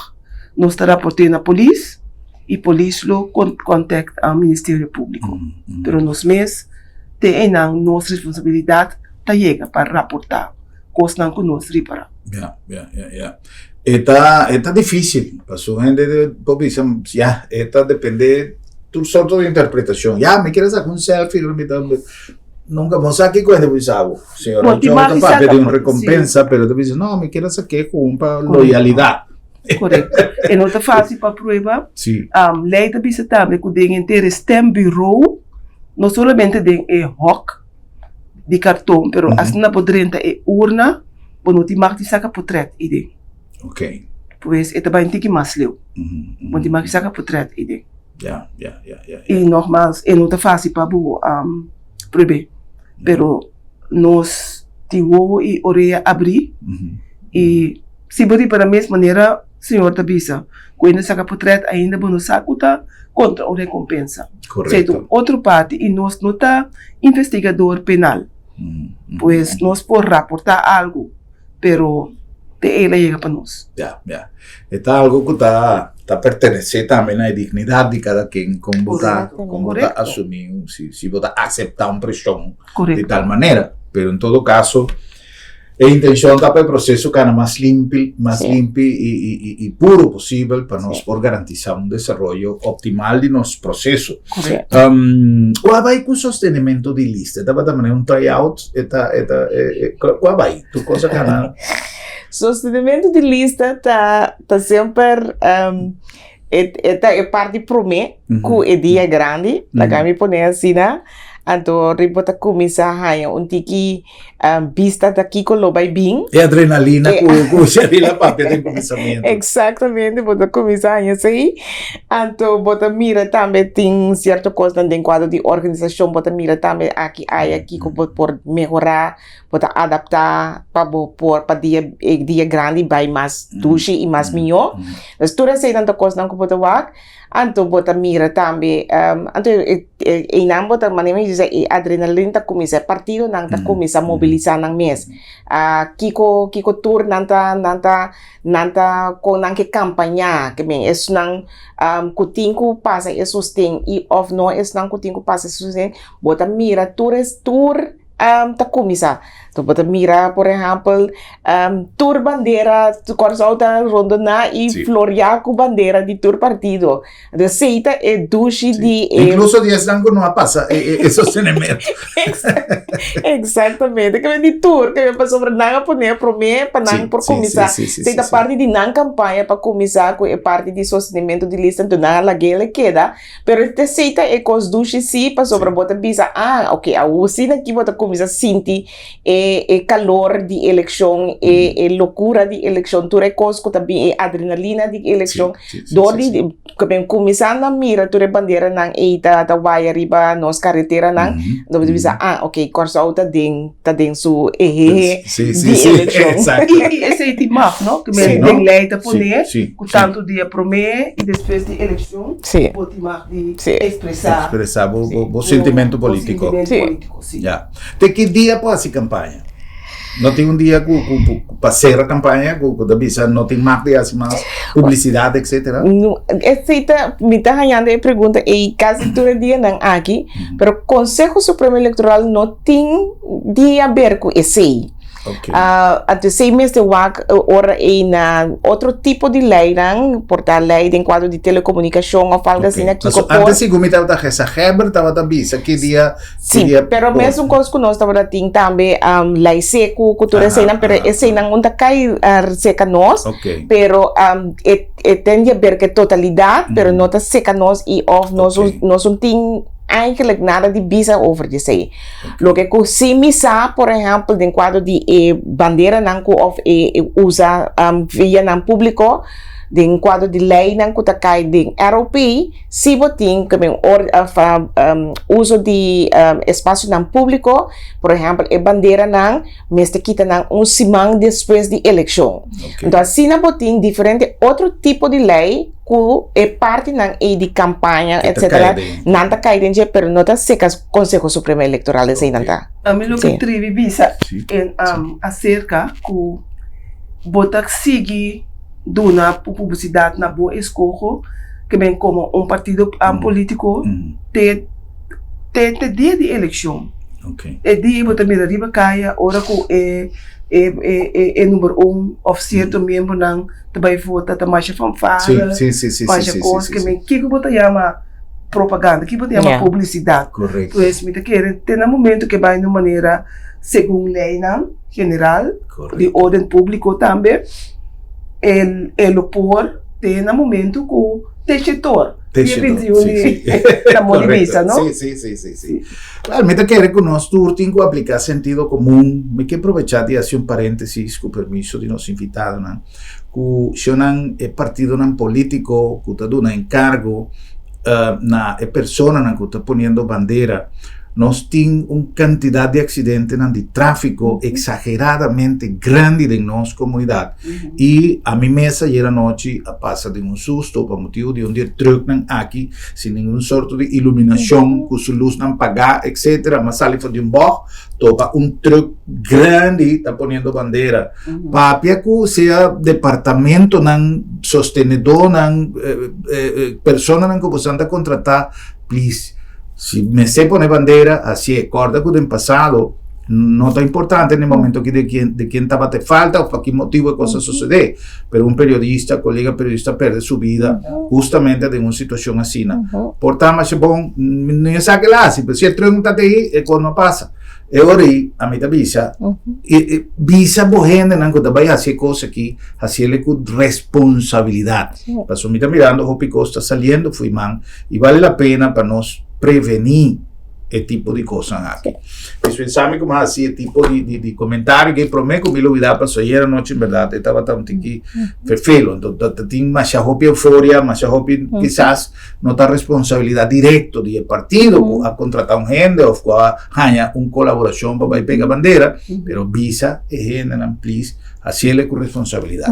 nos ta raport'é na polis i polis lo kòntèkt Ministerio Públiko. Pero nos mes te einan nos responsabilidat ta yega pa raportá kosnan ku nos ripará. Ya, ya, ya, ya. E ta, e ta difísil, pasobra hende por bisa, ya, e ta dependé tur sorto di interpretashon. Ya, mi kier a saka un selfie, mi ta Nunca bo sa kiko hende bisa bo. Señor Bo tin Ochoa mag ta papia di di un saka, recompensa, pero ta bisa, no, mi kier a sak'é ku un pa Correcto. loyalidad. Correcto. E no ta fácil pa prueba. Sí. Lei ta bisa tambe ku den henter e stembureau, no solamente den e hòk di karton, pero asina bo drenta e urna, bo no tin mag di saka potrèt ei den. Ok. Pues e ta bai un tiki mas leu. Bo no tin mag di saka potrèt ei den. Ya, ya, ya, ya. I nogmaals, e no ta fácil pa bo prueb'é, pero nos tin wowo i orea abrí i si bo riba na mes manera Señor ta bisa ku hende saka potrèt ainda bo no sa ku ta kontra un rekompensa. Esei ta un otro parti i nos no ta investigador penal, pues nos por raportá algu. pero te el a yega pa nos. Ya, ya. E ta algo ku ta ta pertenesé tambe na e dignidat di kada ken kon bo ta kon bo ta asumí un si si bo ta aseptá un preshon di tal manera. Pero en todo kaso e intenshon ta pa e proseso kana mas limpi mas limpi i i i puro posibel pa nos por garantisá un desaroyo optimal di nos proseso. Kua bai ku sostenimento di lista? E tabata manera un try out? E ta, e ta, e, e, kua bai? Tur cosa kana. Sostenimento di lista ta, ta semper um, e, e ta e parti promé ku e dia grandi, laga mi pone asina. Anto riba ta kuminsá haña un tiki bista ta kiko lo bai bin. E adrenalina ku ku Sherila papia den kuminsamentu. Exactamente, bo ta kuminsá haña esei. Anto bo ta mira tambe tin sierto kosnan den kuadro di organisashon, bo ta mira tambe aki aya kiko bo por mehorá, bo ta adaptá pa bo por pa dia e dia grandi bai mas dushi i mas mihó. Dus tur eseinan ta kosnan ku bo ta wak. Anto bo ta mira tambe, anto einan bo ta, manera mi bisa, e adrenalin ta kuminsá, e partidonan ta kuminsá mobilisá nan mes. Kiko, kiko tur nan ta, nan ta, nan ta, kon nan ke kampañá, ke men esnan ku tin ku pasa e sosten i òf no esnan ku tin ku pasa e sosten, bo ta mira tur es, tur ta kuminsá. Anto bo ta mira, por ehèmpel, tur bandera, Kòrsou ta rondoná i floriá ku bandera di tur partido. Anto esei ta e dushi di e. Inkluso di esnan ku no a pasa e sostenementu. Eksaktamente. Ke men di tur, ke men pasobra nan a pone promé pa nan por kuminsá. Esei ta parti di nan kampaña pa kuminsá ku e parti di sostenementu di lista. Anto nan a lag'é keda. Pero esei ta e kos dushi sí, pasobra bo ta bisa, ah, ok, awor sí aki bo ta kuminsá sinti e e kalor di elekshon, e e lokura di elekshon, tur e kos ku ta bin, e adrenalina di elekshon, dor di ku men kuminsá na mira tur e banderanan ei ta ta waya riba nos kareteranan, bo ta bisa, ah, ok, Kòrsou ta den ta den su ehehe di elekshon. I esei tin mag, no? Ku men den lei ta pone ku tantu dia promé i despues di elekshon bo tin mag di ekspresá Ekspresá bo sentimentu polítiko. Ya. Te ki dia por hasi kampaña? No tin un dia ku ku pa sera kampaña ku ku ta bisa no tin mag di hasi mas publisidat etcetera? No, esei ta, mi ta hañando e pregunta ei kasi tur e dianan aki, pero Konseho Supremo Elektoral no tin di haber ku esei. Okay. Anto esei mester wak ora ei na otro tipo di leinan, por ta lei den kuadro di telekomunikashon òf algu asina kiko por. Antes sigun mi tabata gezaghebber tabata bisa ki dia Sí, pero mesun kos ku nos tabata tin tambe lei seku ku tur eseinan, pero eseinan no ta kai seka nos, pero e e ten di haber ku e totalidat, pero no ta seka nos i òf nos nos no tin eigenlijk nada di bisa over di esei. Loke ku sí mi sa, por ehèmpel, den kuadro di e banderanan ku òf e usa vianan públiko, den kuadro di leinan ku ta kai den ROP, Si bo tin ke men or of uso di espasionan públiko, por ehèmpel e banderanan mester kita nan un siman despues di elekshon. Enton asina bo tin diferente otro tipo di lei ku e partinan ei di kampaña etsetera nan ta kai den dje pero no ta seka Konseho Supremo Elektoral esei nan ta. Ami loke tribi bisa aserka ku bo ta sigui duna publisidat na bo eskoho ke men komo un partido politiko te te te dia di elekshon. E dia bo ta mira riba kaya ora ku e e e number un òf sierto miembronan ta bai vota ta masha fanfare, masha kos ke men kiko bo ta yama propaganda, kiko bo ta yama publisidat. Pues mi ta kere te na momento ke bai na un manera segun leinan general di orden públiko tambe. E lo por Te na momento ku Techetor, dia 21 di ta modi bisa, no? Sí, sí, sí, sí, sí. Claro, mi ta kere ku nos tur tin ku apliká sentido komun. Mi ke probechá di hasi un paréntesis, ku permiso di nos invitadonan, ku shonnan e partidonan polítiko ku ta duna enkargo na e personanan ku ta poniendo bandera, nos tin un kantidat di aksidentenan di tráfiko eksageradamente grandi den nos komunidat. I ami mes ayer anochi a pasa den un susto pa motibu di un di e trùknan aki sin ningun sorto di iluminashon, ku su lusnan pagá etcetera. Mi a sali for di un bòg topa un trùk grandi ta poniendo bandera. Papia ku sea departamentonan, sostenedónan, personanan ku boso ta kontratá, please, si mester pone bandera, hasié. Kòrda ku den pasado no ta importante na e momento aki de kien, de kien tabata e falta òf pa ki motibu e kos a sosodé, pero un periodista, kolega periodista a pèrdè su bida hustamente den un situashon asina. Por ta masha bon, no sa ke el a hasi, pero si e trùk ta te e kos no a pasa. E ora ei ami ta bisa, bisa bo hendenan ku ta bai hasi e kos aki, hasiel ku responsabilidat. Pasobra mi ta mirando hopi kos ta saliendo fo'i man i bale la pena pa nos prevení e tipo di kosnan aki. Dispensá mi ku mi a hasi e tipo di komentario ke promé ku mi lo bida pasobra ayer anochi en bèrdat e tabata un tiki ferfelo. Anto ta tin masha hopi euforia, masha hopi kisas no ta responsabilidad directo di e partido cu a contrata un hende of cu a haña un colaboracion pa bay pega bandera, pero bisa e hendenan please haciele cu responsabilidad.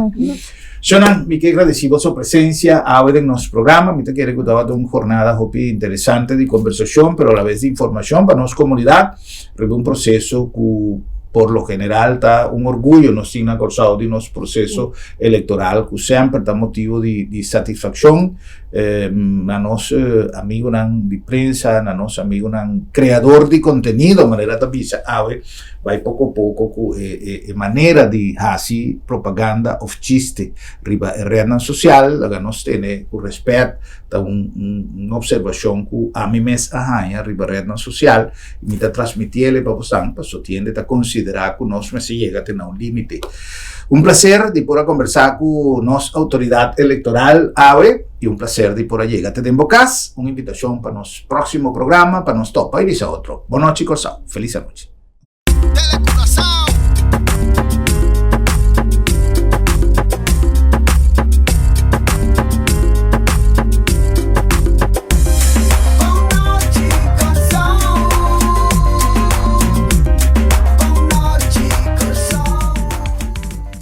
Señornan, mi ke gradeci boso presencia awe den nos programa. Mi ta kere cu tabata un jornada hopi interesante di conversacion, pero a la vez di informacion pa nos comunidad riba un proceso cu por lo general ta un orguyo nos tin na Corsou di nos proceso electoral cu semper ta motibo di satisfaccion. Na nos amigunan di prensa, na nos amigunan creador di contenido, manera ta bisa awe, bai poco poco cu e manera di haci propaganda of chiste riba e rednan social, laga nos tene cu respet, ta un observacion cu ami mes a haña riba rednan social y mi ta transmitiele pa bosan, pasobra tiende ta considera cu nos mester yega te na un limite. Un placer di por a conversa cu nos autoridad electoral awe y un placer di por a yega te den bo cas. Un invitacion pa nos proximo programa pa nos topa y bisa otro. Bon nochi Corsou. Feliz anochi.